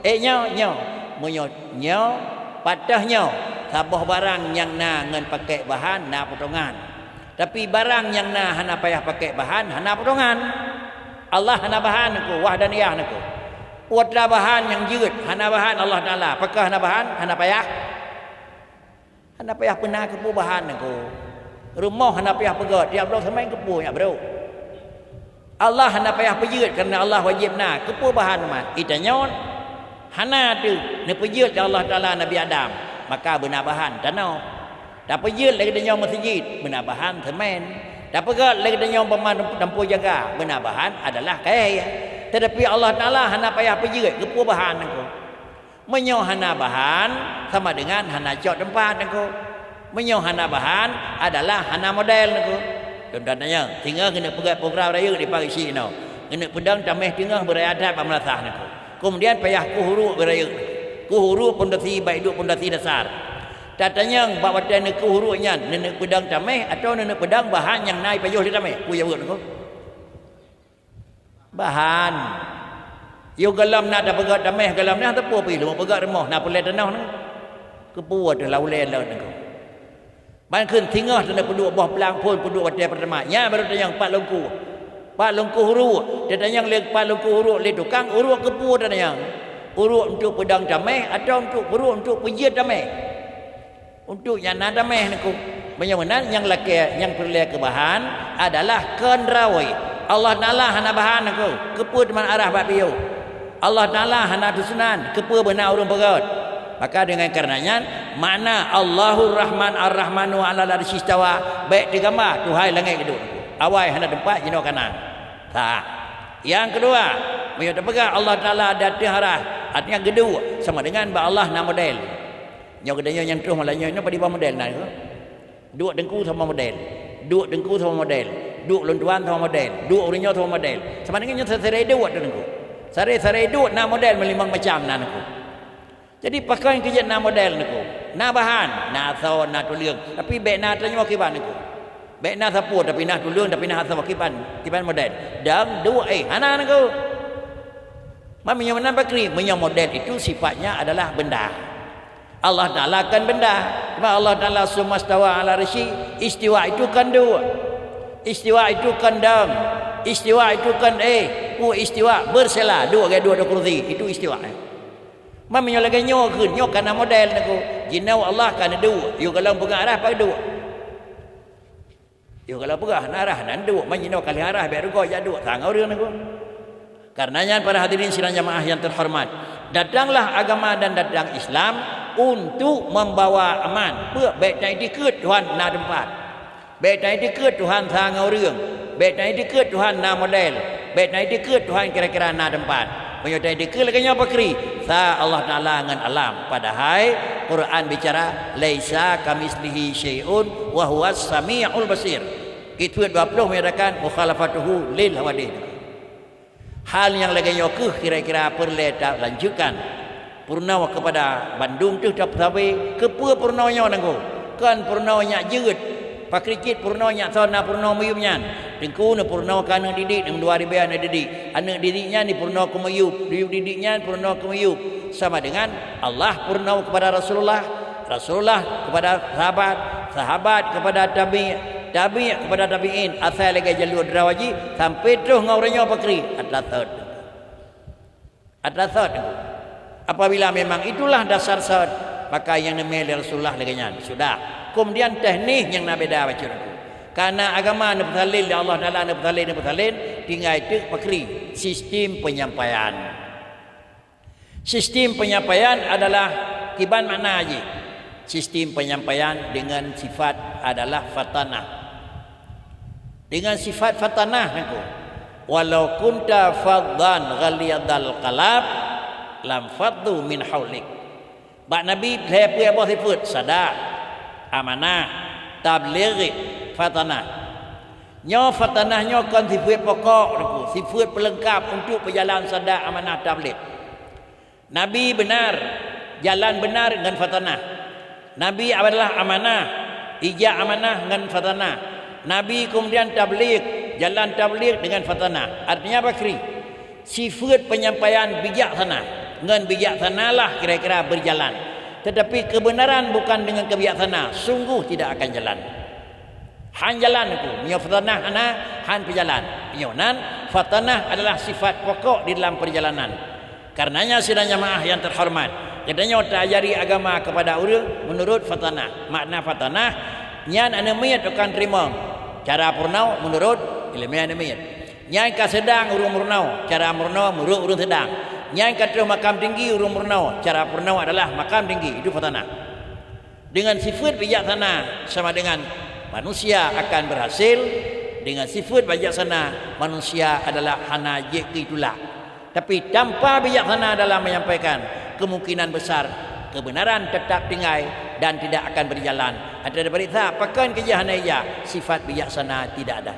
Eh, nyoe, nyoe. Meunyoe nyoe, pat teuh nyoe, saboh barang nyang na ngon pakék bahan, na potongan. Tapi barang nyang na hana payah pakék bahan, hana potongan. Allah hana bahan nyoe, wahdaniyah nyoe. Peue atra bahan nyang jeuet, hana bahan Allah Taala. Pakon hana bahan? Hana payah. Hana payah peuna keupeue bahan nyoe. Rumoh hana payah peugöt, tiab bloe seumén keupeue nyak brôk. Allah hana payah peujeuet, kareuna Allah wajéb na. Keupeue bahan mat? Itanyoe hana teuh neupeujeuet lé Allah Taala Nabi Adam, maka beuna bahan tanoh. Tapeujeuet lé geutanyoe meuseujid, beuna bahan seumén. Tapeugöt lé geutanyoe banmandum tampu jaga, beuna bahan adalah kayèe. Teutapi Allah Taala hana payah peujeuet, keupeue bahan nyoe. Meunyoe hana bahan, sama dengan hana cok teumpat nyoe. Meunyoe hana bahan, adalah hana model nyoe. Contoh tanyoe, singoh keuneuk peugöt program rayeuk di Pareksi nyoe. Keuneuk peudong taméh teungoh beuraya that bak meulasah nyoe. Keumudian payah kueh uruek beurayeuk. Kueh uruek pondasi, baik duek pondasi dasar. Tatanyong bak watèe neukueh uruek nyan, neuneuk peudong taméh atawa neuneuk peudong bahan nyang na ipajoh lé taméh? Peue jaweueb nyoe? Bahan. Yoh gohlom na tapeugöt taméh, gohlom na teupeu pih lôn peugöt rumoh na peureulèe tanoh nyoe. Keupeue teuh la ulèe lôn nyoe. Ban kheun singoh teuh na peuduek boh plang phôn peuduek watèe peurtama. Nyan barô tanyong pat lôn kueh. Pat lôn kueh uruek. Tatanyong lé pat lôn kueh uruek lé tukang, uruek keupeue tatanyong? Uruek untuk peudong taméh atawa untuk uruek untuk peujeuet taméh? Untuk nyang na taméh nyoe. Meunyoe meunan nyang lakèe nyang peureulèe keu bahan adalah kon rawé. Allah Taala hana bahan nyoe. Keupeue teuma arah bak piôh? Allah Taala hana tusunan. Keupeue beuna ureueng peugöt? Maka dengan kareuna nyan, makna Allahur Rahman Ar-Rahmanu 'alal 'arsy istawa, bèk teugamba Tuhan langèt geuduek. Awai hana teumpat jinoe kana. Sa. Nyang keudua, meunyoe teupeugah Allah Taala di ateueh arah, artinya geuduek, sama dengan bak Allah na model. Nyoe geutanyoe nyang troh malam nyoe, nyoe padum boh model na nyoe. Duek teungku sama model. Duek teungku sama model. Duek lôn tuan sama model. Duek ureueng nyoe sama model. Sama dengan nyoe sarai-sarai duek teungku. Sarai-sarai duek na model meulimong macam na teungku. Jadi pakon keu jeuet na model teungku. Na bahan, na asoe, na tuleueng. Tapi bèk na tanyoe kiban teungku. Bèk na sapeue tapi na tuleueng, tapi na asoe kiban, kiban model. Dan duek, eh, hana teungku. Man meunyoe meunan pakri, meunyoe model itu sifatnya adalah benda. Allah Taala kan benda. Cuma Allah Taala summa stawa 'alal 'arsy, istiwa itu kan duek. Istiwa itu kan dong. Istiwa itu kan, eh, peue istiwa? Bersela, duek lagèe duek di kursi. Itu istiwa, eh. Man meunyoe lagèe nyoe kheun, nyoe kana model teungku. Jinoe Allah ka neuduek, yôh gohlom peugah arah pat duek. Yôh gohlom peugah na arah nan duek, man jinoe ka lheueh arah bèk rugoe jak duek sang ureueng teungku. Karena nyan, para hadirin sidang jamaah yang terhormat, datanglah agama dan datang Islam untuk membawa aman. Peue? Bèk taiktikeuet Tuhan na teumpat. Bèk taiktikeuet Tuhan sa ngon ureueng. Bèk taiktikeuet Tuhan na model. Bèk taiktikeuet Tuhan kira-kira na teumpat. Meunyoe taiktikeuet lagèe nyoe pakri, sa Allah Taala ngon alam. Padahai Quran bicara, "Laisa kamitslihi syai'un wa huwas sami'ul basir." Keu dua ploh menyatakan mukhalafatuhu lil hawadits. Hal nyang lagèe nyoe kheueh kira-kira peureulèe talanjutkan. Peurunoe keupada bandum teuh tapeusabe, keupeue peurunoe nyoe teungku? Kon peurunoe nyak jeuet. Pakri cit peurunoe nyak thon na peurunoe meuyueb nyan. Teungku neupeurunoe keu aneuk didik, nyang dua ribèe aneuk didik. Aneuk didik nyan jipeurunoe keu meuyueb, meuyueb didik nyan peurunoe keu meuyueb. Sama dengan Allah peurunoe keupada Rasulullah, Rasulullah keupada sahabat, sahabat keupada tabi', tabi' keupada tabi'in, asai lagèe jalur droe jih sampai troh ngon uroe nyoe pakri atra sot. Atra sot. Apabila memang itulah dasar sot, Maka nyang neumè lé Rasulullah lagèe nyan. Sudah. Kemudian teknik nyang na beda bacut. Karena agama neupeusalin lé Allah Taala, neupeusalin, neupeusalin, tinggai teuk pakri sistem penyampaian. Sistem penyampaian adalah kiban makna jih. Sistem penyampaian dengan sifat adalah fatanah. Dengan sifat fatanah nangku. "Walau kunta faddan ghalidhal qalb lam faddu min haulik." Bak Nabi lhèe peuet boh sifeuet, sadak, amanah, tabligh, fatanah. Nyoe fatanah nyoe kon sifeuet pokok nangku, sifeuet peulengkap untuk peujalan sadak, amanah, tabligh. Nabi beunar, jalan beunar ngon fatanah. Nabi adalah amanah, ijak amanah ngon fatanah. Nabi kemudian tabligh, jalan tabligh dengan fatanah. Artinya pakri? Sifeuet penyampaian bijaksana, ngon bijaksanalah kira-kira berjalan. Tetapi kebenaran bukan dengan kebijaksanaan, sungguh tidak akan jalan. Han jalan nangku, meunyoe fatanah hana, han peujalan. Meunyoe nan, fatanah adalah sifat pokok di dalam perjalanan. Karenanya sidang jamaah yang terhormat, geutanyoe taajari agama kepada ureuëng menurut fatanah. Makna fatanah, nyan aneuk miet tukang teurimong. Cara peurunoe menurut ileumèe aneuk miet. Nyan ka seudang ureuëng meurunoe, cara meurunoe menurut ureuëng seudang. Nyan ka troh makam tinggi ureuëng meurunoe, cara peurunoe adalah makam tinggi. Itu fatanah. Dengan sifeuet bijaksana sama dengan manusia akan berhasil, dengan sifeuet bijaksana manusia adalah hana jeuet keu tulak. Tapi tanpa bijaksana dalam menyampaikan, kemungkinan besar kebenaran tetap tinggai dan tidak akan berjalan. Ada diperiksa, pakon keujih hana ija, sifat bijaksana tidak ada.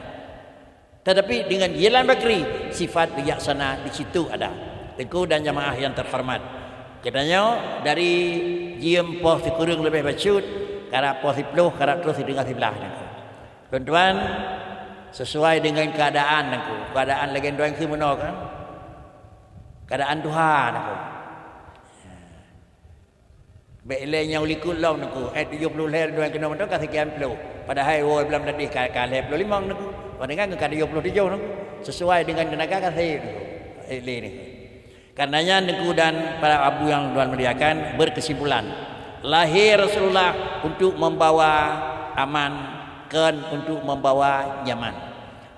Tetapi dengan jalan pakri, sifat bijaksana di situ ada. Teungku dan jamaah yang terhormat, geutanyoe dari jeuem poh sikureueng leubeh bacut, karab poh siplôh, karab troh sideungoe siblaih nangku. Tuan-tuan, sesuai dengan keadaan nangku. Keadaan lagèe tuan keuh meunoe kan? Keadaan tuha nangku. Bèk ilèe nyang u likot lom nangku, eh, tujoh ploh lhèe lôn keunoe mantong ka seukian ploh. Padahai woe blam tadi ka, ka lhèe ploh limong nangku. Padahai ka tujoh ploh tujoh nangku. Sesuai dengan tenaga ka sahé nangku. Eh, lé nangku. Karena nyan nangku dan para abu yang Tuhan muliakan, berkesimpulan, lahé Rasulullah untuk membawa aman, kon untuk membawa nyaman.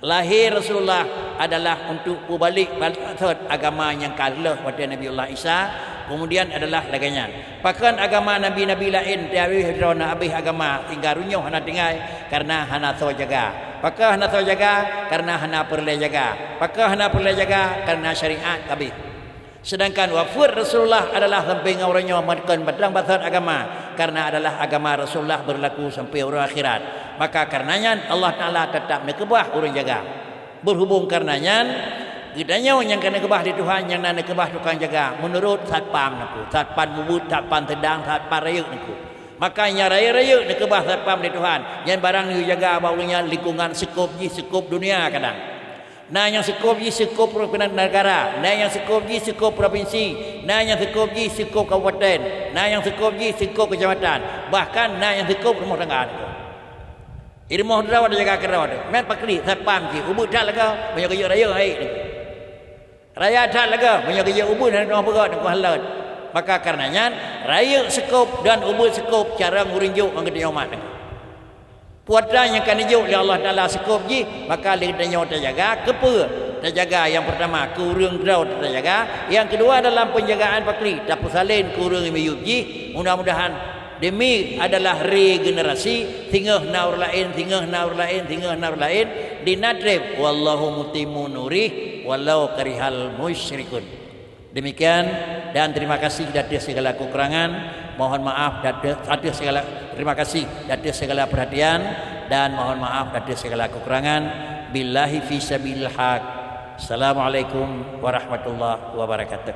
Lahé Rasulullah adalah untuk peubalek balasot agama nyang ka lheueh watèe Nabiullah Isa, kemudian adalah lagèe nyan. Pakon agama nabi-nabi laén teuhabéh droe na habéh agama sehingga uroe nyoe hana tinggai, karena hana soe jaga. Pakon hana soe jaga? Karena hana peureulèe jaga. Pakon hana peureulèe jaga? Karena syariat habéh. Sedangkan wafeuet Rasulullah adalah sampai ngon uroe nyoe kon batang basot agama, karena adalah agama Rasulullah berlaku sampai uroe akhirat. Maka karena nyan Allah Taala tetap neukeubah ureuëng jaga. Berhubung karena nyan, geutanyoe nyang ka neukeubah lé Tuhan nyang na neukeubah tukang jaga meunurot satpam nangku, satpam mubuet, satpam seudang, satpam rayeuk nangku. Maka nyang rayeuk-rayeuk neukeubah satpam lé Tuhan, nyan barang nyang jaga bak ureuëng nyan lingkungan, seukop jih seukop dunia kadang. Na nyang seukop jih seukop provinsi negara, na nyang seukop jih seukop provinsi, na nyang seukop jih seukop kabupaten, na nyang seukop jih seukop kecamatan, bahkan na nyang seukop rumoh tangga. Di rumoh droe tajaga keudroe, meuet pakri satpam jih, ubeut that lagoe, meunyoe geujok rayeuk hai. Raya that lagoe, meunyoe geujok ubeut hana tuha peugah, teungku halot. Maka karena nyan, rayeuk seukop dan ubeut seukop carông ureuëng jok ngon geutanyoe umat. Puasa nyang ka neujok lé Allah Taala seukop jih, maka lé geutanyoe tajaga. Keupeue? Tajaga nyang peurtama keu ureuëng droe tajaga, nyang keudua dalam penjagaan pakri tapeusalin keu ureuëng miyueb jih. Mudah-mudahan demi adalah regenerasi, singoh na ureuëng laén, singoh na ureuëng laén, singoh na ureuëng laén, di na treb, "Wallahu mutimmu nurih walau karihal musyrikun." Demikian dan terima kasih di atas segala kekurangan. Mohon maaf di atas, atas segala, terima kasih di atas segala perhatian dan mohon maaf di atas segala kekurangan. Billahi fi sabilil haq. Assalamualaikum warahmatullahi wabarakatuh.